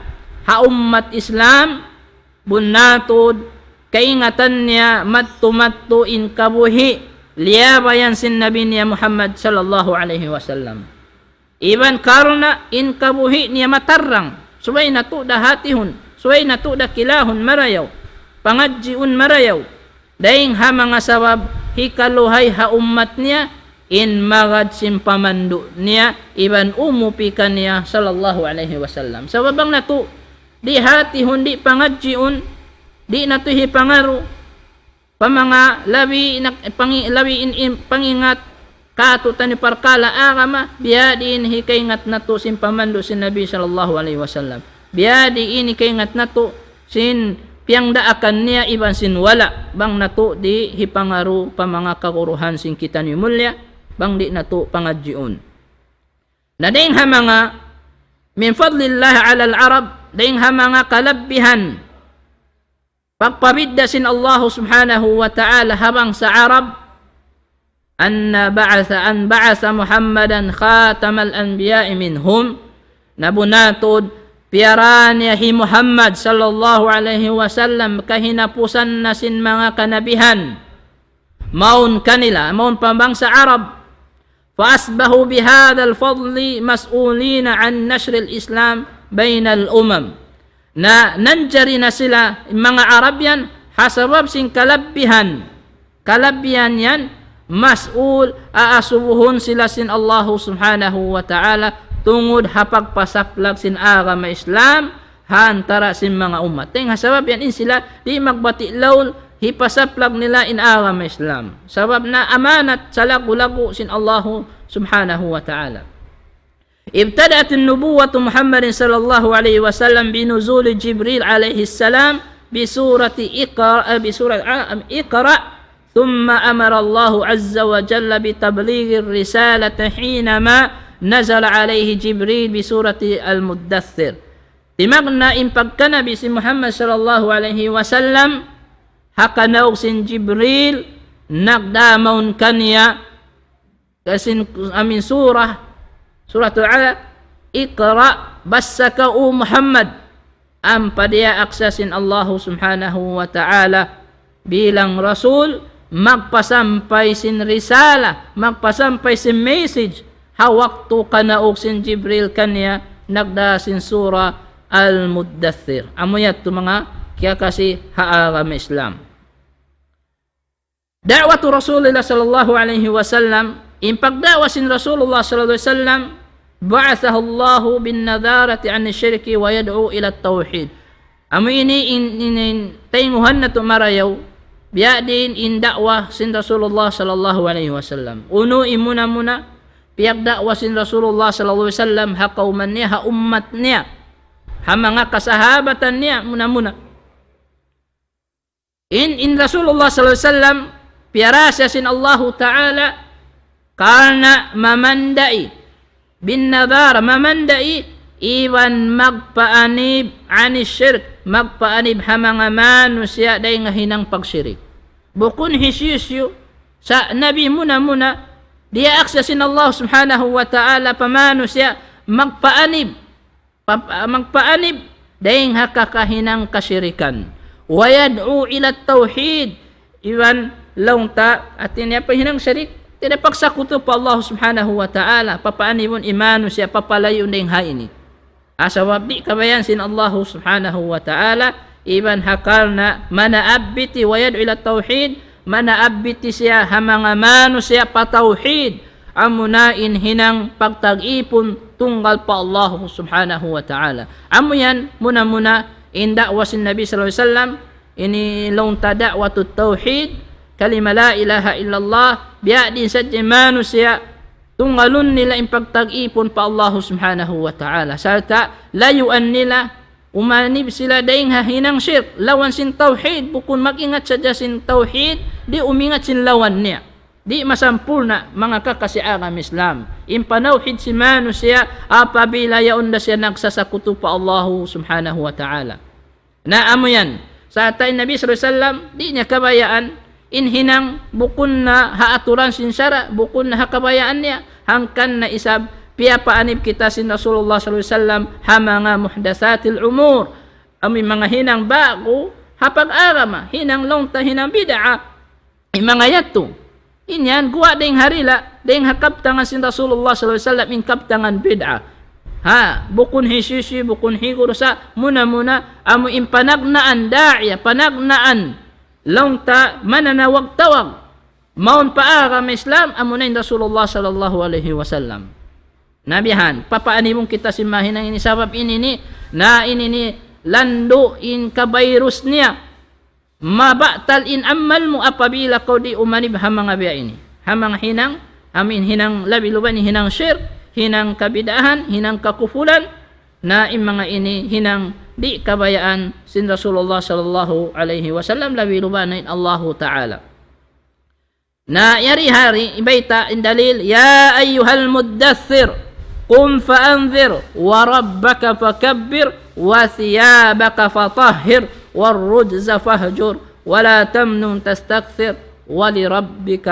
ha ummat Islam, bunnal tuud kaingatan niya madtu-madtu in kabuhi' liyabayan sin Nabi niya Muhammad sallallahu alayhi wasallam. Iban karna' in kabuhi' niya matarrang, subay natu' da hatihun, subay natu' da kilahun marayaw, pangadjiun marayaw. Dayn ha manga sabab hikaluhay ha ummat niya, in magad sin pamandu' niya, iban umupi kaniya sallallahu alayhi wasallam. Sabab bang natu' di' hatihun, di' pangadjiun, di' natu' hipangaru pa manga labi nak-, pangi-, labi in, in, pangingat kātu'niyu parkala' agama, biya' diin hikaingat natu' sin pamandu' sin Nabi sallallahu alayhi wasallam. Biya' diin hikaingat natu' sin piyagdaakan niya iban sin wala', bang natu' di' hipangaru pa manga kaguruhan sin kitaniyu mulliya. bang di' natu' pangadjiun. Na dayng ha manga من فضل الله على العرب, dayng ha manga kalabbihan pagpabidda' sin Allahu Subhanahu wa Ta'ala ha bangsa Arab, أن بعث، أن بعث محمدا خاتم الأنبياء منهم, na bunnal tuud piyara niya hi Muhammad sallallahu alayhi wasallam kahinapusan na sin manga kanabihan mawn kanila, mawn pa bangsa Arab. فأصبحوا بهذا الفضل مسؤولين عن نشر الإسلام بين الأمم. Na nanjari na sila, manga Arab yan, ha sabab sin kalabbihan. Kalabbihan yan, mas'ul, aasubuhun sila sin Allahu Subhanahu wa Ta'ala, tungud ha pagpasaplag sin agama Islam, ha antara' sin manga ummat. Dayng ha sabab yan in sila, di' magbati' laul, hipasaplag nila in agama Islam. Sabab na amanat sa lagu-lagu sin Allahu Subhanahu wa Ta'ala. ابتدأت النبوة محمد صلى الله عليه وسلم بنزول جبريل عليه السلام بسورة اقرأ، بسورة، آه، اقرأ، ثم أمر الله عز وجل بتبليغ الرسالة حينما نزل عليه جبريل بسورة المدثر. Timagna' in pagkanabi sin Muhammad sallallahu alayhi wasallam, ha kanaug sin Jibril, nagdamaun kaniya, kasin amin surah, Suratul Alaq, اقرأ, bassa kaw, O Muhammad. Ampa diyaak sa sin Allahu Subhanahu wa Ta'ala bilang Rasul, magpasampay sin risala, magpasampay sin message, ha waktu kanaug sin Jibril kaniya, nagdā sin surah Al-Muddathir. Amu yadtu manga kiyakasi ha agama Islam. دعوة رسول الله صلى الله عليه وسلم, in pagda'wa sin Rasulullah sallallahu alayhi wasallam, بعثه الله بالنذارة عن الشرك ويدعو إلى التوحيد. Amu ini in, in, in taynguhan natu' marayaw, biya' diin in da'wa sin Rasulullah sallallahu alayhi wasallam. Unu in muna-muna, piyagda'wa sin Rasulullah sallallahu alayhi wasallam, ha kawman niya, ha ummat niya, ha manga kasahabatan niya, muna-muna. In, in Rasulullah sallallahu alayhi wasallam, piyara siya sin Allahu Ta'ala, karna' mamandai, بالنذارة, mamandai, iban magpaanib, عن الشرك, magpaanib ha manga manusiya' dayng ha hinang pagshirik. Bukun hisiyu-siyu, sa' Nabi muna-muna, diyaak siya sin Allah Subhanahu wa Ta'ala pa manusiya' magpaanib, pap-, magpaanib dayng ha kakahinang kashirikan. ويدعو إلى التوحيد. Iban laung ta, hati niya pa hinang shirik, di' na pagsakutu pa Allah Subhanahu wa Ta'ala, papaanibun in manusiya', papalayuun dayng ha ini. Ha sabab di' kabayaan sin Allah Subhanahu wa Ta'ala, iban ha karna' manaabbiti, ويدعو إلى التوحيد, manaabbiti siya ha manga manusiya' pa tawhid, amuna in hinang pagtag-ipun tunggal pa Allah Subhanahu wa Ta'ala. Amu yan, muna-muna, in da'wa sin Nabi sallallahu alayhi wasallam, ini laung ta دعوة التوحيد, kalima la ilaha illallah, biya' diin sadja manusiya', tunggalun nila in pagtag-ipun pa Allah Subhanahu wa Ta'ala. Sarta' layuan nila, umanib sila dayng ha hinang shirk, lawan sin tawhid, bukun mag-ingat sadja sin tawhid, di' umingat sin lawan niya. Di' masampurna' manga kakasi agama Islam. In panawhid sin manusiya' apabila yaun da siya nagsasakutu pa Allahu Subhanahu wa Ta'ala. Na amu yan. Sarta' in Nabi sallallahu alayhi wasallam, di' niya kabayaan, in hinang bukun na ha aturan sin sara', bukun na ha kabayaan niya, hangkan na isab piyapaanib kita sin Rasulullah sallallahu alayhi wasallam, ha manga محدثات الأمور. Amu in manga hinang ba'gu, ha pag-agama, hinang laung ta hinang bid'a. In manga yadtu. In yan, guwa' dayng ha rila, dayng ha kabtangan sin Rasulullah sallallahu alayhi wasallam, in kabtangan bid'a. Ha, bukun hisiyu-siyu, bukun hi guru sa, muna-muna, amu in panagnaan da'iya, panagnaan laung ta mananawag-tawag mawn pa agama Islam, amuna in Rasulullah sallallahu alayhi wasallam. Na bihan, papaanibun kita sin mahinang ini, sabab ini ini, na ini ini, landu' in kabayrus niya. Mabatal in amal mu apabila kaw di' umanib ha manga biya' ini. Ha manga hinang, amu in hinang labi-labi ini hinang shirk, hinang kabid'ahan, hinang kakufuran, na in manga ini hinang di' kabayaan sin Rasulullah sallallahu alayhi wasallam labi-labi na in Allahu Ta'ala. Na yari ha ini, bayta' in dalil, يا أيها المدثر قم فأنذر وربك فكبر وثيابك فطهر والرجز فاهجر ولا تمنن تستكثر ولربك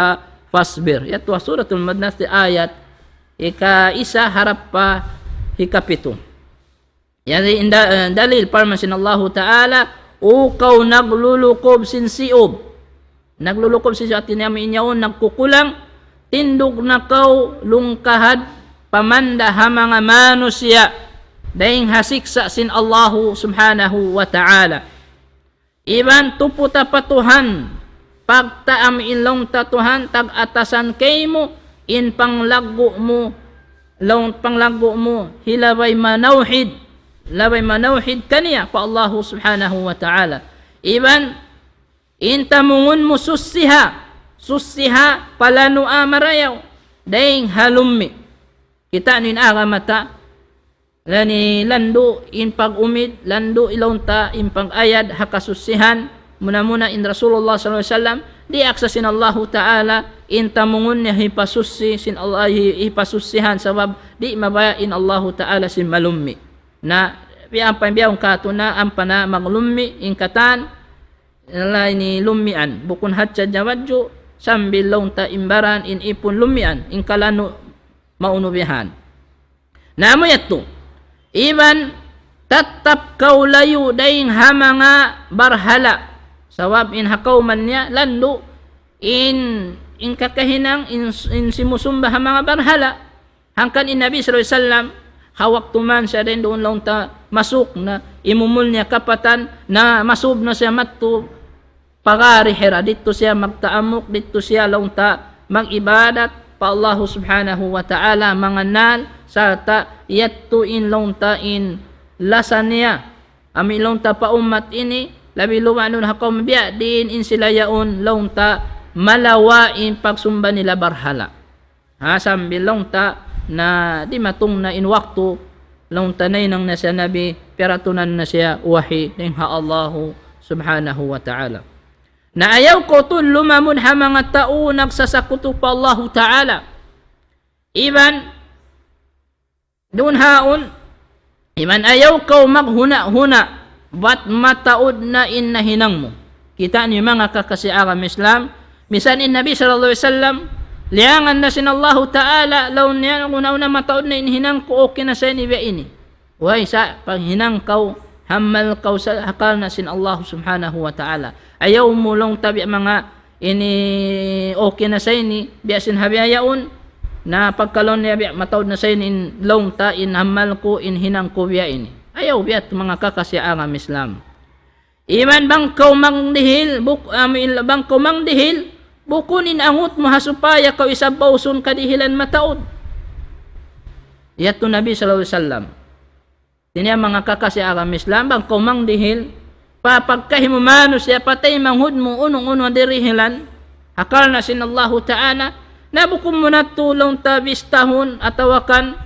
فاصبر. Yadtu Suratul Muddathir, ayat ika-isa harap pa hikapitu. Yari in da-, eh, dalil parman sin Allahu Ta'ala, "O kaw naglulukub sin siyub." Naglulukub sin siyub, hati niya amu in yaun nagkukulang, tindug na kaw lungkahad pamanda ha manga manusiya' dayng ha siksa' sin Allahu Subhanahu wa Ta'ala. Iban tuputa pa Tuhan, pagtaam in laung ta Tuhan, tag-atasan kaymu, in panglaggu' mu, laung panglaggu' mu, hi labay manawhid, labay manawhid kaniya pa Allahu Subhanahu wa Ta'ala. Iban, in tamungun mu susiha, susiha, palanua marayaw, dayng ha lummi'. Kita' niyu in agama ta, lani landu' in pag-umid, landu' in laung ta in pag-ayad ha kasusihan, muna-muna in Rasulullah sallallahu alayhi wasallam, diyaak sa sin Allahu Ta'ala, in tamungun niya hipasusi, sin Allah hi-, hipasusihan, sabab di' mabaya' in Allahu Ta'ala sin malummi'. Na, biya' ampa, biya' un katu' na, ampa na maglummi', in katan, laung niya lummian, bukun hadja jawadju, sambil laung ta in baran, in ipun lummian, in kalanu' maunu bihan. Na amu yadtu. Iban tattap kaw layu' dayng ha manga barhala'. Sabab in ha kawman niya landu' in, in kakahinang, in, in simusumba ha manga barhala'. Hangkan in Nabi sallallahu alayhi wasallam, ha waktu man siya dayn duun laung ta masuk na imumul niya kapatan, na masub na siya madtu pagari hira, didtu siya magtaamuk, didtu siya laung ta mag-ibadat pa Allahu Subhanahu wa Ta'ala, mangannal, sarta' yadtu in laung ta in lasa niya, amu in laung ta pa ummat ini, labi luba' nun ha kawm biya' diin in sila yaun laung ta malawa' in pagsumba nila barhala'. Ha, sambil laung ta na dimatung na in waktu, laung ta nahinang na siya nabi, piyaratunan na siya wahi dayn ha Allahu Subhanahu wa Ta'ala. Na ayaw kaw tuud lumamud ha manga tau nagsasakutu pa Allahu Ta'ala. Iban, duun haun, iban ayaw kaw maghuna'-huna', bat mataud na in nahinang mu. Kita' niyu manga kakasi agama Islam, misan in Nabi sallallahu alayhi wasallam, liyangan na sin Allahu Ta'ala, laung niya, "Huna'-huna', mataud na in hinang ku, okay na sa ini, biya' ini." Way sa, paghinang kaw, hammal kaw sa, ha karna' sin Allahu Subhanahu wa Ta'ala. Ayaw mu laung ta biya' manga ini okay na sa ini, biya' sin ha biya' yaun, na pagkalaun niya biya' mataud na sa ini, in laung ta, in hammal ku, in hinang ku biya' ini. Ayaw biya' yadtu manga kakasi agama Islam. Iban bang kaw mangdihil, buk-, amu in, bang kaw mangdihil, bukun in angut mu ha supaya kaw isab bausun kadihilan mataud. Yadtu Nabi sallallahu alayhi wasallam. Ini manga kakasi agama Islam, bang kaw mangdihil, pa pagkahi mu manusiya', pa taymanghud mu, unu-unu dirihilan, ha karna' sin Allahu Ta'ala, na bukun mu na tuud laung ta bistahun, atawa kan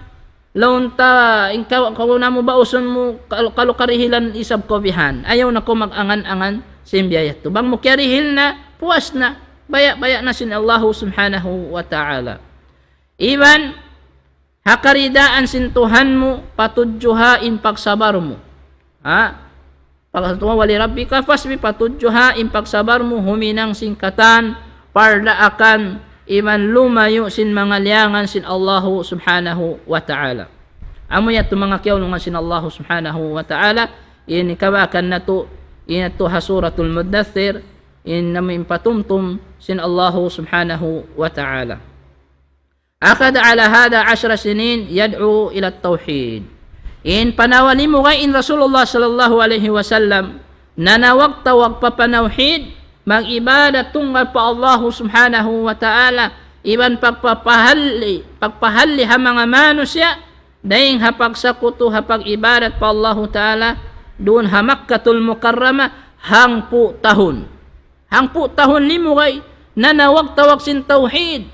laung ta, in kaw-, kaw na mu bausun mu, kal-, kalu karihilan isab kaw bihan. Ayaw na kaw mag-angan-angan sin biya' yadtu. Bang mu kiyarihil na, puas na, baya'-baya' na sin Allahu Subhanahu wa Ta'ala. Iban, ha karidaan sin Tuhan mu, patudjuha in pagsabar mu. Ha? Pagkatuwa, ولربك فاصبر, patudjuha in pagsabar mu, huminang sin katan, pardaakan, iban lumayu' sin manga liyangan sin Allahu Subhanahu wa Ta'ala. Amu yadtu manga kiyaulungan sin Allahu Subhanahu wa Ta'ala, in kabakan natu', in yadtu ha Suratul Muddathir, in amu in patumtum sin Allahu Subhanahu wa Ta'ala. أخذ على هذا عشر سنين يدعو إلى التوحيد. In panawa limugay in Rasulullah sallallahu alayhi wasallam, nanawag-tawag pa panawhid, mag-ibadat tunggal pa Allahu Subhanahu wa Ta'ala, iban pagpapahalli, pagpahalli ha manga manusiya', dayng ha pagsakutu ha pag-ibadat pa Allahu Ta'ala, duun ha Makkatul Mukarramah, hangpu' tahun. Hangpu' tahun limugay, nanawag-tawag sin tawhid.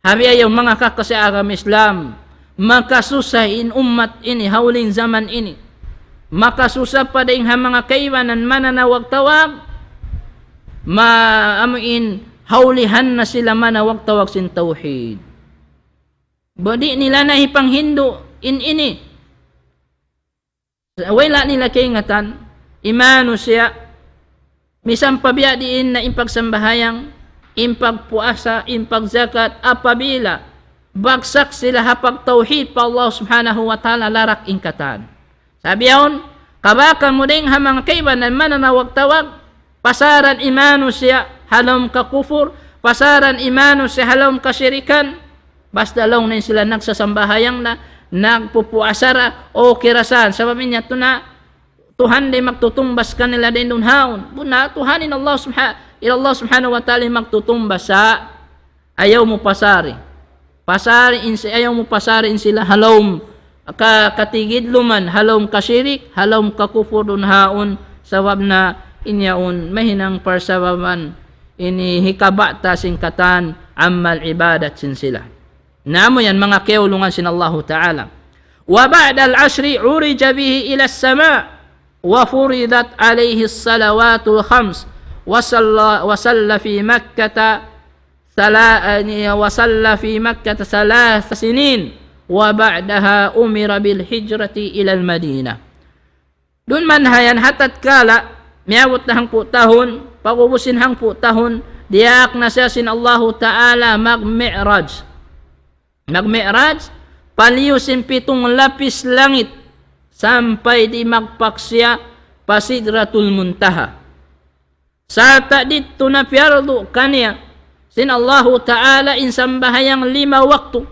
Ha biya' yaun manga kakasi agama Islam, makasusa in ummat ini, ha uling jaman ini. Makasusa pa dayng ha manga kaibanan mananawag-tawag, ma-, amu in Hawlihan na sila manawag-tawag sin tawhid. Bang di' nila na hipanghindu' in ini. Way la nila kaingatan, in manusiya', misan pa biya' diin na in pagsambahayang, in pagpuasa, in pagzakat, apabila bagsak sila ha pagtawhid pa Allah Subhanahu wa Ta'ala, larak in katan. Sabab yaun, kabakal mu dayng ha manga kaibanan mananawag-tawag, pasaran in manusiya' ha lawm kakufur, pasaran in manusiya' ha lawm kasirikan, basta laung niya sila nagsasambahayang na, nagpupuasa ra, okay ra sa, sabab in yadtu na, Tuhan da in magtutungbas kanila dayn duun haun. Bunnal, Tuhan in Allah subha-, in Allah Subhanahu wa Ta'ala in magtutungbas sa ayaw mu pasari. Pasari in si-, ayaw mu pasari in sila ha lawm ka-, katigidluman, ha lawm kasirik, ha lawm kakufur duun haun, sabab na in yaun mahinang parsababan ini hikabata' sin katan amal ibadat sin sila. Na amu yan manga kiyaulungan sin Allahu Ta'ala. وبعد العصر عرج به إلى السماء وفرضت عليه الصلوات الخمس وصلى، وصلى في مكة ثلا-، وصلى في مكة ثلاث سنين وبعدها أمر بالهجرة إلى المدينة. Duun man ha yan ha tatkala, miyabut na hangpu' tahun, pag'ubus sin hangpu' tahun, diyaak na siya sin Allahu Ta'ala magmi'raj. Magmi'raj, paliyu sin pitung lapis langit, sampay di' magpak siya pa Sidratul Muntaha. Sarta' didtu na piyardu kaniya sin Allahu Ta'ala in sambahayang lima waktu.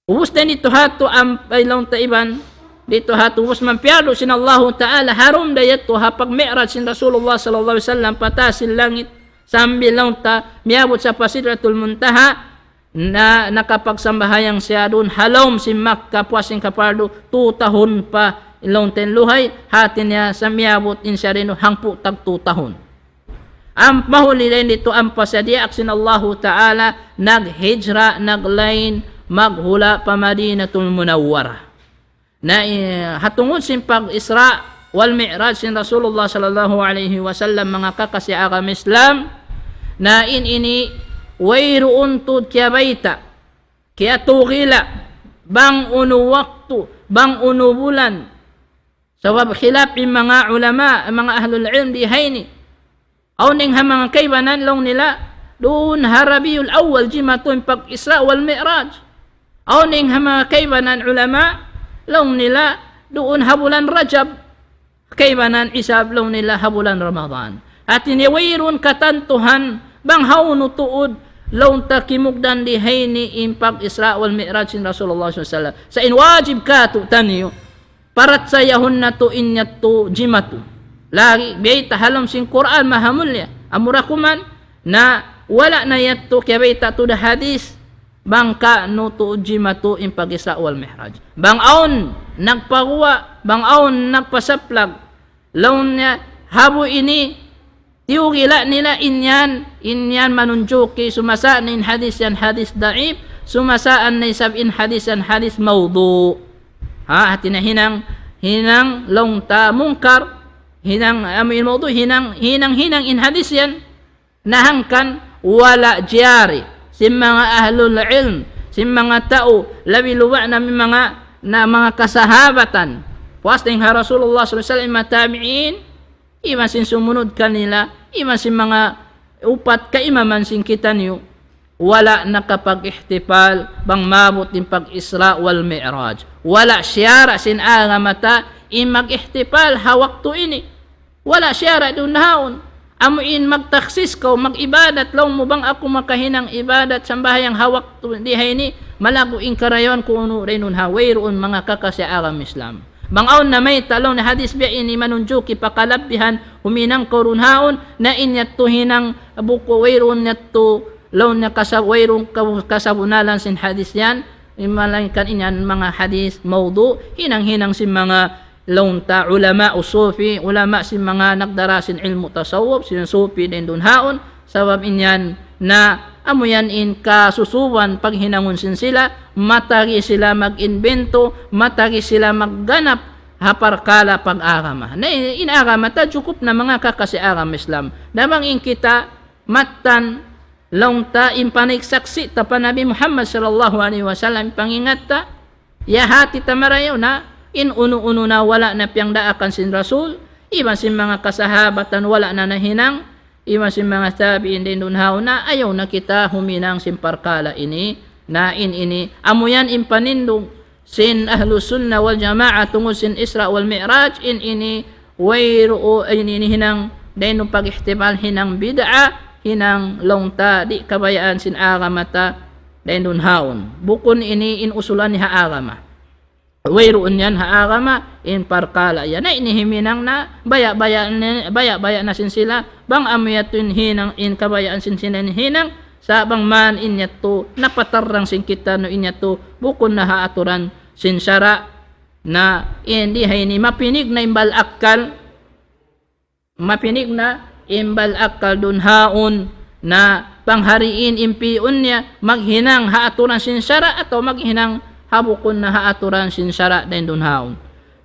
Ubus dayn didtu ha yadtu am-, ay laung ta iban, didtu ha yadtu ubus man piyardu sin Allahu Ta'ala ha dum da yadtu ha pagmi'raj sin Rasulullah sallallahu alayhi wasallam pa taas sin langit, sambil laung ta miyabut sa pa Sidratul Muntaha, na nakapagsambahayang siya duun ha lawm sin Makkah, puas sin kapardu, tu tahun pa laung ta in luhay, hati niya sa miyabut in siya duun hangpu' tag tu tahun. Am-, mahuli dayn didtu ampa siya diyaak sin Allahu Ta'ala, naghijra, naglain, maghula' pa Madinatul Munawwarah. Na, eh, ha tungud sin pag-Isra wal Mi'raj sin Rasulullah sallallahu alayhi wasallam, manga kakasi agama Islam, na in ini wayruun tuud kiyabayta', kiyatugila', bang unu waktu, bang unu bulan. Sabab khilaf in manga ulama, manga ahlul ilm di ha ini. Awn dayng ha manga kaibanan laung nila, duun ha Rabiul Awwal jimatu in pag-Isra wal Mi'raj. Awn dayng ha manga kaibanan ulama laung nila, duun ha bulan Rajab. Kaibanan isab laung nila ha bulan Ramadan. Hati niya wayruun katantuhan bang hawnu tuud laung ta kimugdan di ha ini in pag-Isra wal Mi'raj sin Rasulullah sallallahu alayhi wasallam. Sa' in wajib kātu'niyu, parachayahun natu' in yadtu jimatu. Lagi', biyayta' ha lawm sin Qur'an mahamulliya. Amura kuman, na wala' na yadtu kiyabayta' tuud ha hadis, bang kaunu tuud jimatu in pag-Isra wal Mi'raj. Bang awn nagpaguwa', bang awn nagpasaplag, laung niya, ha bu ini, tiyugila' nila in yan, in yan manunjuki, sumasa' na in hadis yan hadis daif, sumasa' na isab in hadis yan hadis mawdu'. Ha, hati niya hinang, hinang laung ta munkar, hinang, amu in mawdu', hinang, hinang, hinang in hadis yan, na hangkan wala' jari sin manga ahlul ilm, sin manga tau, labi-labi na in manga, na manga kasahabatan. Puas dayng ha Rasulullah sallallahu alayhi wasallam, manga tabi'in, iban sin sumunud kanila, iban sin manga upat kaimaman sin kitaniyu, wala' nakapag-ihtifal bang maabut in pag-Isra wal Mi'raj. Wala' siyara' sin agama ta in mag-ihtifal ha waktu ini. Wala' siyara' duun haun. Amu in magtaksis kaw, mag-ibadat, laung mu bang aku makahinang ibadat sambahayang ha waktu di ha ini, malaggu' in karayawan ku unu dayn duun ha, wayruun manga kakasi agama Islam. Bang awn namayta' laung niya hadis biya' ini manunjuki pa kalabbihan, huminang kaw duun haun, na in yadtu hinang buku wayruun yadtu laung niya kasab-, wayruun ka-, kasabunalan sin hadis yan, malaingkan in yan manga hadis mawdu', hinang-hinang sin manga laung ta ulama sufi, ulama sin manga nagdara sin ilmu' tasawuf, sin sufi dayn duun haun, sabab in yan na amu yan in kasusuban paghinangun sin sila, matagi sila mag-imbento, matagi sila magganap ha parkala' pag-agama. Na in agama ta jukup na manga kakasi agama Islam. Na bang in kita, mattan laung ta in panagsaksi' ta pa Nabi Muhammad sallallahu alayhi wasallam, pangingat ta, ya hati ta marayaw na in unu-unu na wala' na piyangdaakan sin Rasul, iban sin manga kasahabatan wala' na nahinang, iban sin manga tabi'in dayn duun hauna, ayaw na kita huminang sin parkala' ini, na in ini, amu yan in panindug sin Ahlus Sunnah wal Jamaah tungud sin Isra wal Mi'raj, in ini wayruun, in ini hinang dayn duun pag-ihtifal hinang bid'a, hinang laung ta di' kabayaan sin agama ta dayn duun haun. Bukun ini in usulan ha agama. Wayruun yan ha agama, in parkala' yan. Na ini himinang na, baya'-baya' na, baya'-baya' na sin sila, bang amu yadtu in hinang, in kabayaan sin sila in hinang, sa' bang man in yadtu, napatarrang sin kitaniyu in yadtu, bukun na ha aturan sin sara', na in di ha ini mapinig na in bal akkal, mapinig na in bal akkal duun haun, na panghariin in pi'un niya, maghinang ha aturan sin sara' atawa maghinang ha bukun na ha aturan sin sara' dayn duun haun.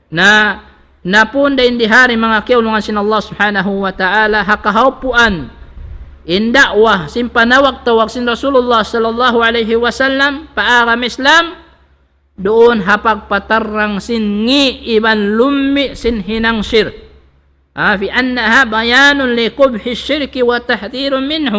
Na, na pun dayn di ha ini manga kiyaulungan sin Allah Subhanahu wa Ta'ala, ha kahaupuan in da'wah sin panawag-tawag sin Rasulullah sallallahu alayhi wasallam pa agama Islam, duun ha pagpatarrang sin ngi' iban lummi' sin hinang shirk. Ah, في أنها بيان لقبح الشرك وتحذير منه.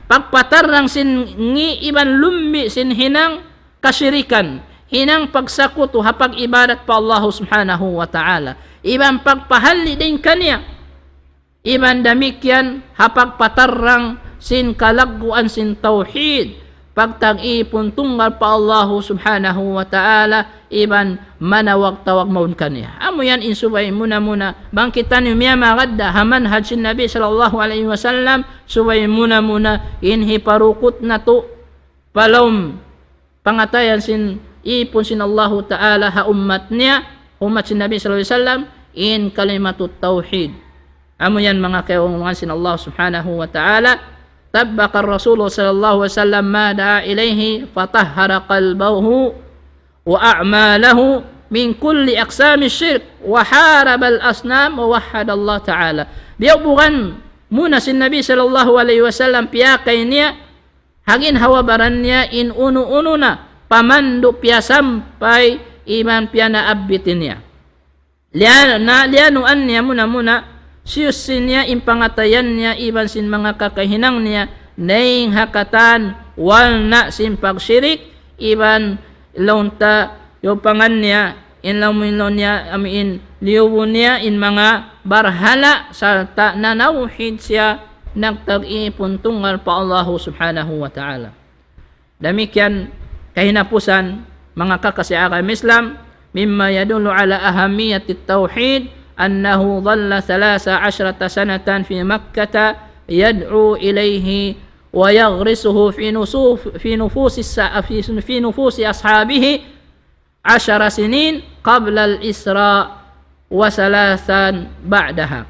Pagpatarrang sin ngi' iban lummi' sin hinang kashirikan, hinang pagsakutu ha pag-ibadat pa Allah Subhanahu wa Ta'ala, iban pagpahalli' dayn kaniya. Iban damikkiyan ha pagpatarrang sin kalagguan sin tawhid, pagtag-ipun tunggal pa Allahu Subhanahu wa Ta'ala, iban manawag-tawag mawn kaniya. Amu yan in subay muna-muna, bang kitaniyu miyamagad da ha manhaj sin Nabi sallallahu alayhi wasallam, subay muna-muna in hiparukut natu' pa lawm pangatayan sin ipun sin Allahu Ta'ala ha ummat niya, ummat sin Nabi sallallahu alayhi wasallam, in kalimatut tawhid. Amu yan manga kiyaulungan sin Allah Subhanahu wa Ta'ala, طبق الرسول صلى الله عليه وسلم ما دعا إليه فطهر قلبه وأعماله من كل أقسام الشرك وحارب الأصنام ووحد الله تعالى. Biyubugan muna sin Nabi sallallahu alayhi wasallam piyakay niya ha ginhawa-baran niya in unu-unu na pamandu' piyasampay iban piyanaabbitin niya. Liya-, na, liyanuan niya muna-muna, siyussi niya in pangatayan niya iban sin manga kakahinang niya, dayn ha katan walna' sin pagshirik, iban laung ta yupangan niya, in laung mu in laung niya, amu in liyubu niya, in manga barhala', sarta' nanawhid siya, nagtag-ipun tunggal pa Allahu Subhanahu wa Ta'ala. Damikkiyan kahinapusan, manga kakasi agama Islam, مما يدل على أهمية التوحيد أنه ظل ثلاث عشرة سنة في مكة يدعو إليه ويغرسه في نصوف-، في نفوس الس-، في، في نفوس أصحابه عشر سنين قبل الإسراء وثلاثا بعدها.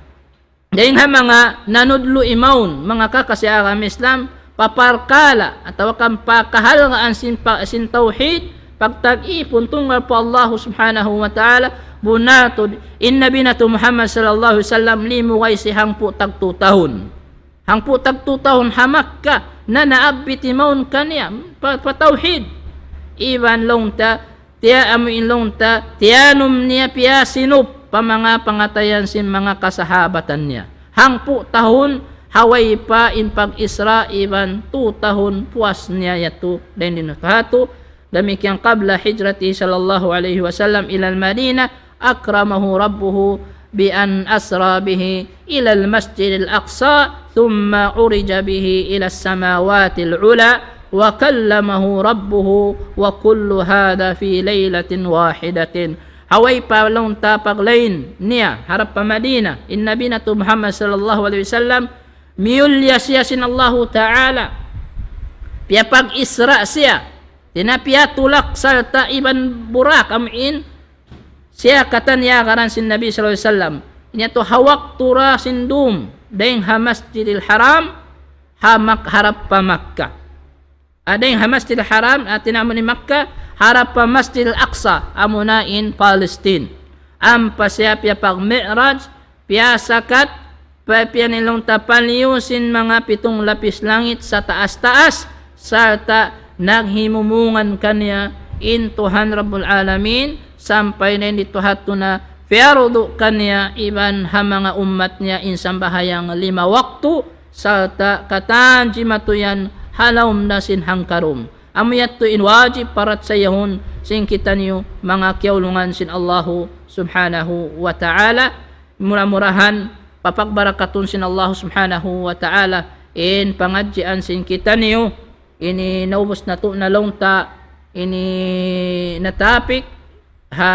Dayn ha manga nanudlu' imawn, manga kakasi agama Islam, pa parkala' atawa kan pa kahalgaan sin pa-, sin tawhid, pagtag-ipun tunggal pa Allahu Subhanahu wa Ta'ala, bunnal tuud in Nabi natu' Muhammad sallallahu alayhi wasallam limugay siya hangpu' tagtu tahun. Hangpu' tagtu tahun ha Makkah, nanaabbit imawn kaniya pa, pa tawhid. Iban laung ta, tiya-, amu in laung ta, tiyanum niya piyasinup pa manga pangatayan sin manga kasahabatan niya. Hangpu' tahun, ha way pa in pag-Isra' iban tu tahun puas niya yadtu dayn duun ha yadtu. Damikkiyan قبل هجرته صلى الله عليه وسلم إلى المدينة أكرمه ربه بأن أسرى به إلى المسجد الأقصى ثم عرج به إلى السماوات العلى وكلمه ربه وكل هذا في ليلة واحدة. Ha way pa laung ta paglain niya harap pa Madina in Nabi natu' Muhammad sallallahu alayhi wasallam, miyulliya siya sin Allahu Ta'ala, piyapag-Isra' siya, di' na piyatulak sarta' iban Burak, amu in siya katan iyagaran sin Nabi sallallahu alayhi wasallam. Inya tu hawak tura sin dum, dayn ha Masjidil Haram, ha Mak-, harap pa Makkah. Ah, dayn ha Masjidil Haram, ah, tinamu ni Makkah, harap pa Masjidil Aqsa, amuna in Palestine. Ampa siya piyapag-Mi'raj, piyasakat, pa-, piyanilung ta paliyu sin manga pitung lapis langit sataas-taas, sarta' naghimumungan kaniya in Tuhan Rabbul Alamin, sampay na in didtu ha yadtu na piyardu kaniya iban ha manga ummat niya in sambahayang lima waktu, sarta' katan jimatu yan ha lawm na sin hangkarum. Amu yadtu in wajib parachayahun sin kitaniyu manga kiyaulungan sin Allahu Subhanahu wa Ta'ala. Mura-murahan papagbarakatun sin Allahu Subhanahu wa Ta'ala in pangadjian sin kitaniyu. Ini naubus natu' na laung ta ini na topic ha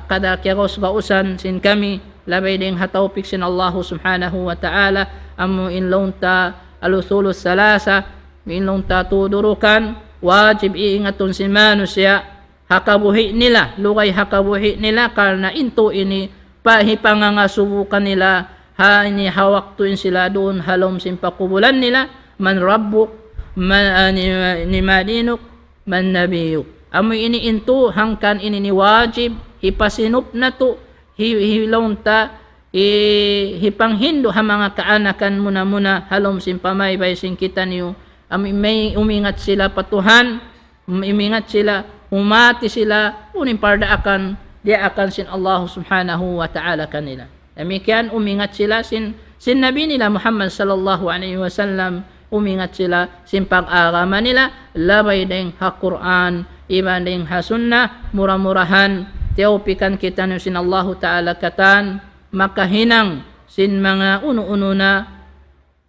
kada kiyagaus-gausan sin kami, labay dayng ha tawpik sin Allahu Subhanahu wa Ta'ala, amu in laung ta al-usulus salasa, in laung ta tudurukan, wajib iingatun sin manusiya' ha kabuhi' nila, lugay ha kabuhi' nila, karna' in tau ini pa-, hipangangasubu kanila, ha ini ha waktu in sila duun ha lawm sin pakubulan nila, man rabbuk, man, ah, ni, ni ma dinuk, man nabiyuk. Amu ini in tau hangkan ini ini wajib, hipasinup natu', hi-, hi laung ta, hi-, hipanghindu' ha manga kaanakan muna-muna ha lawm sin pamaybay sin kitaniyu. Amu in umingat sila pa Tuhan, umingat sila, humati sila, unu in pardaakan, diyaakan sin Allah Subhanahu wa Ta'ala kanila. Damikkiyan umingat sila sin, sin Nabi nila Muhammad sallallahu alayhi wasallam, umingat sila sin pag-agama nila, labay dayng ha Qur'an, iban dayng ha Sunnah, mura-murahan, tiyawpikan kitaniyu sin Allahu Ta'ala katan, makahinang sin manga unu-unu na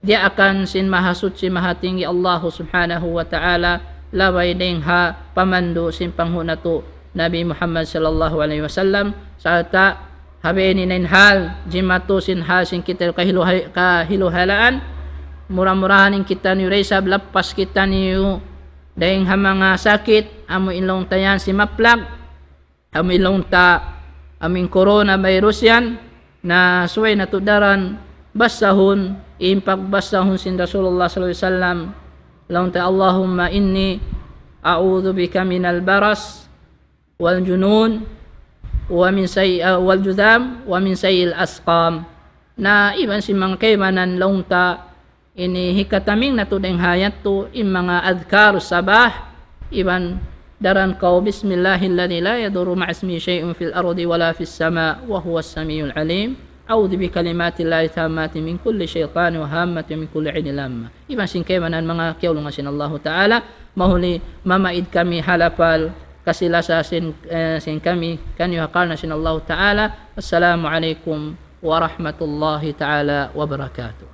diyaakan sin Mahasuchi Mahatinggi Allahu Subhanahu wa Ta'ala, labay dayng ha pamandu' sin panghu' natu' Nabi Muhammad sallallahu alayhi wasallam, sarta' ha biyayni na in hal, jimatu sin hal sin kita kahiluhay-, kahiluhalaan, mura-murahan in kitaniyu da isab lappas kitaniyu dayng ha manga sakit, amu in laung ta yan simaplag, amu in laung ta, amu in coronavirus yan, na subay natu' daran basahun, in pagbasahun sin Rasulullah sallallahu alayhi wasallam, laung ta, اللهم إني أعوذ بك من البرص والجنون ومن سيء، والجذام ومن سيء الأسقام. Na iban sin manga kaibanan laung ta, ini hikataming natu' dayng ha yadtu in manga adhkar sabah, iban daran kaw, بسم الله الذي لا يضر مع اسمه شيء في الأرض ولا في السماء وهو السميع العليم. أعوذ بكلمات الله التامات من كل شيطان وهامة ومن كل عين لامة. Iban sin kaibanan manga kiyaulungan sin Allahu Ta'ala, mahuli mamaid kami ha lapal, kasi-lasa sin, eh, sin kami, kaniyu ha karna' sin Allahu Ta'ala. Assalamu alaykum ورحمة الله تعالى وبركاته.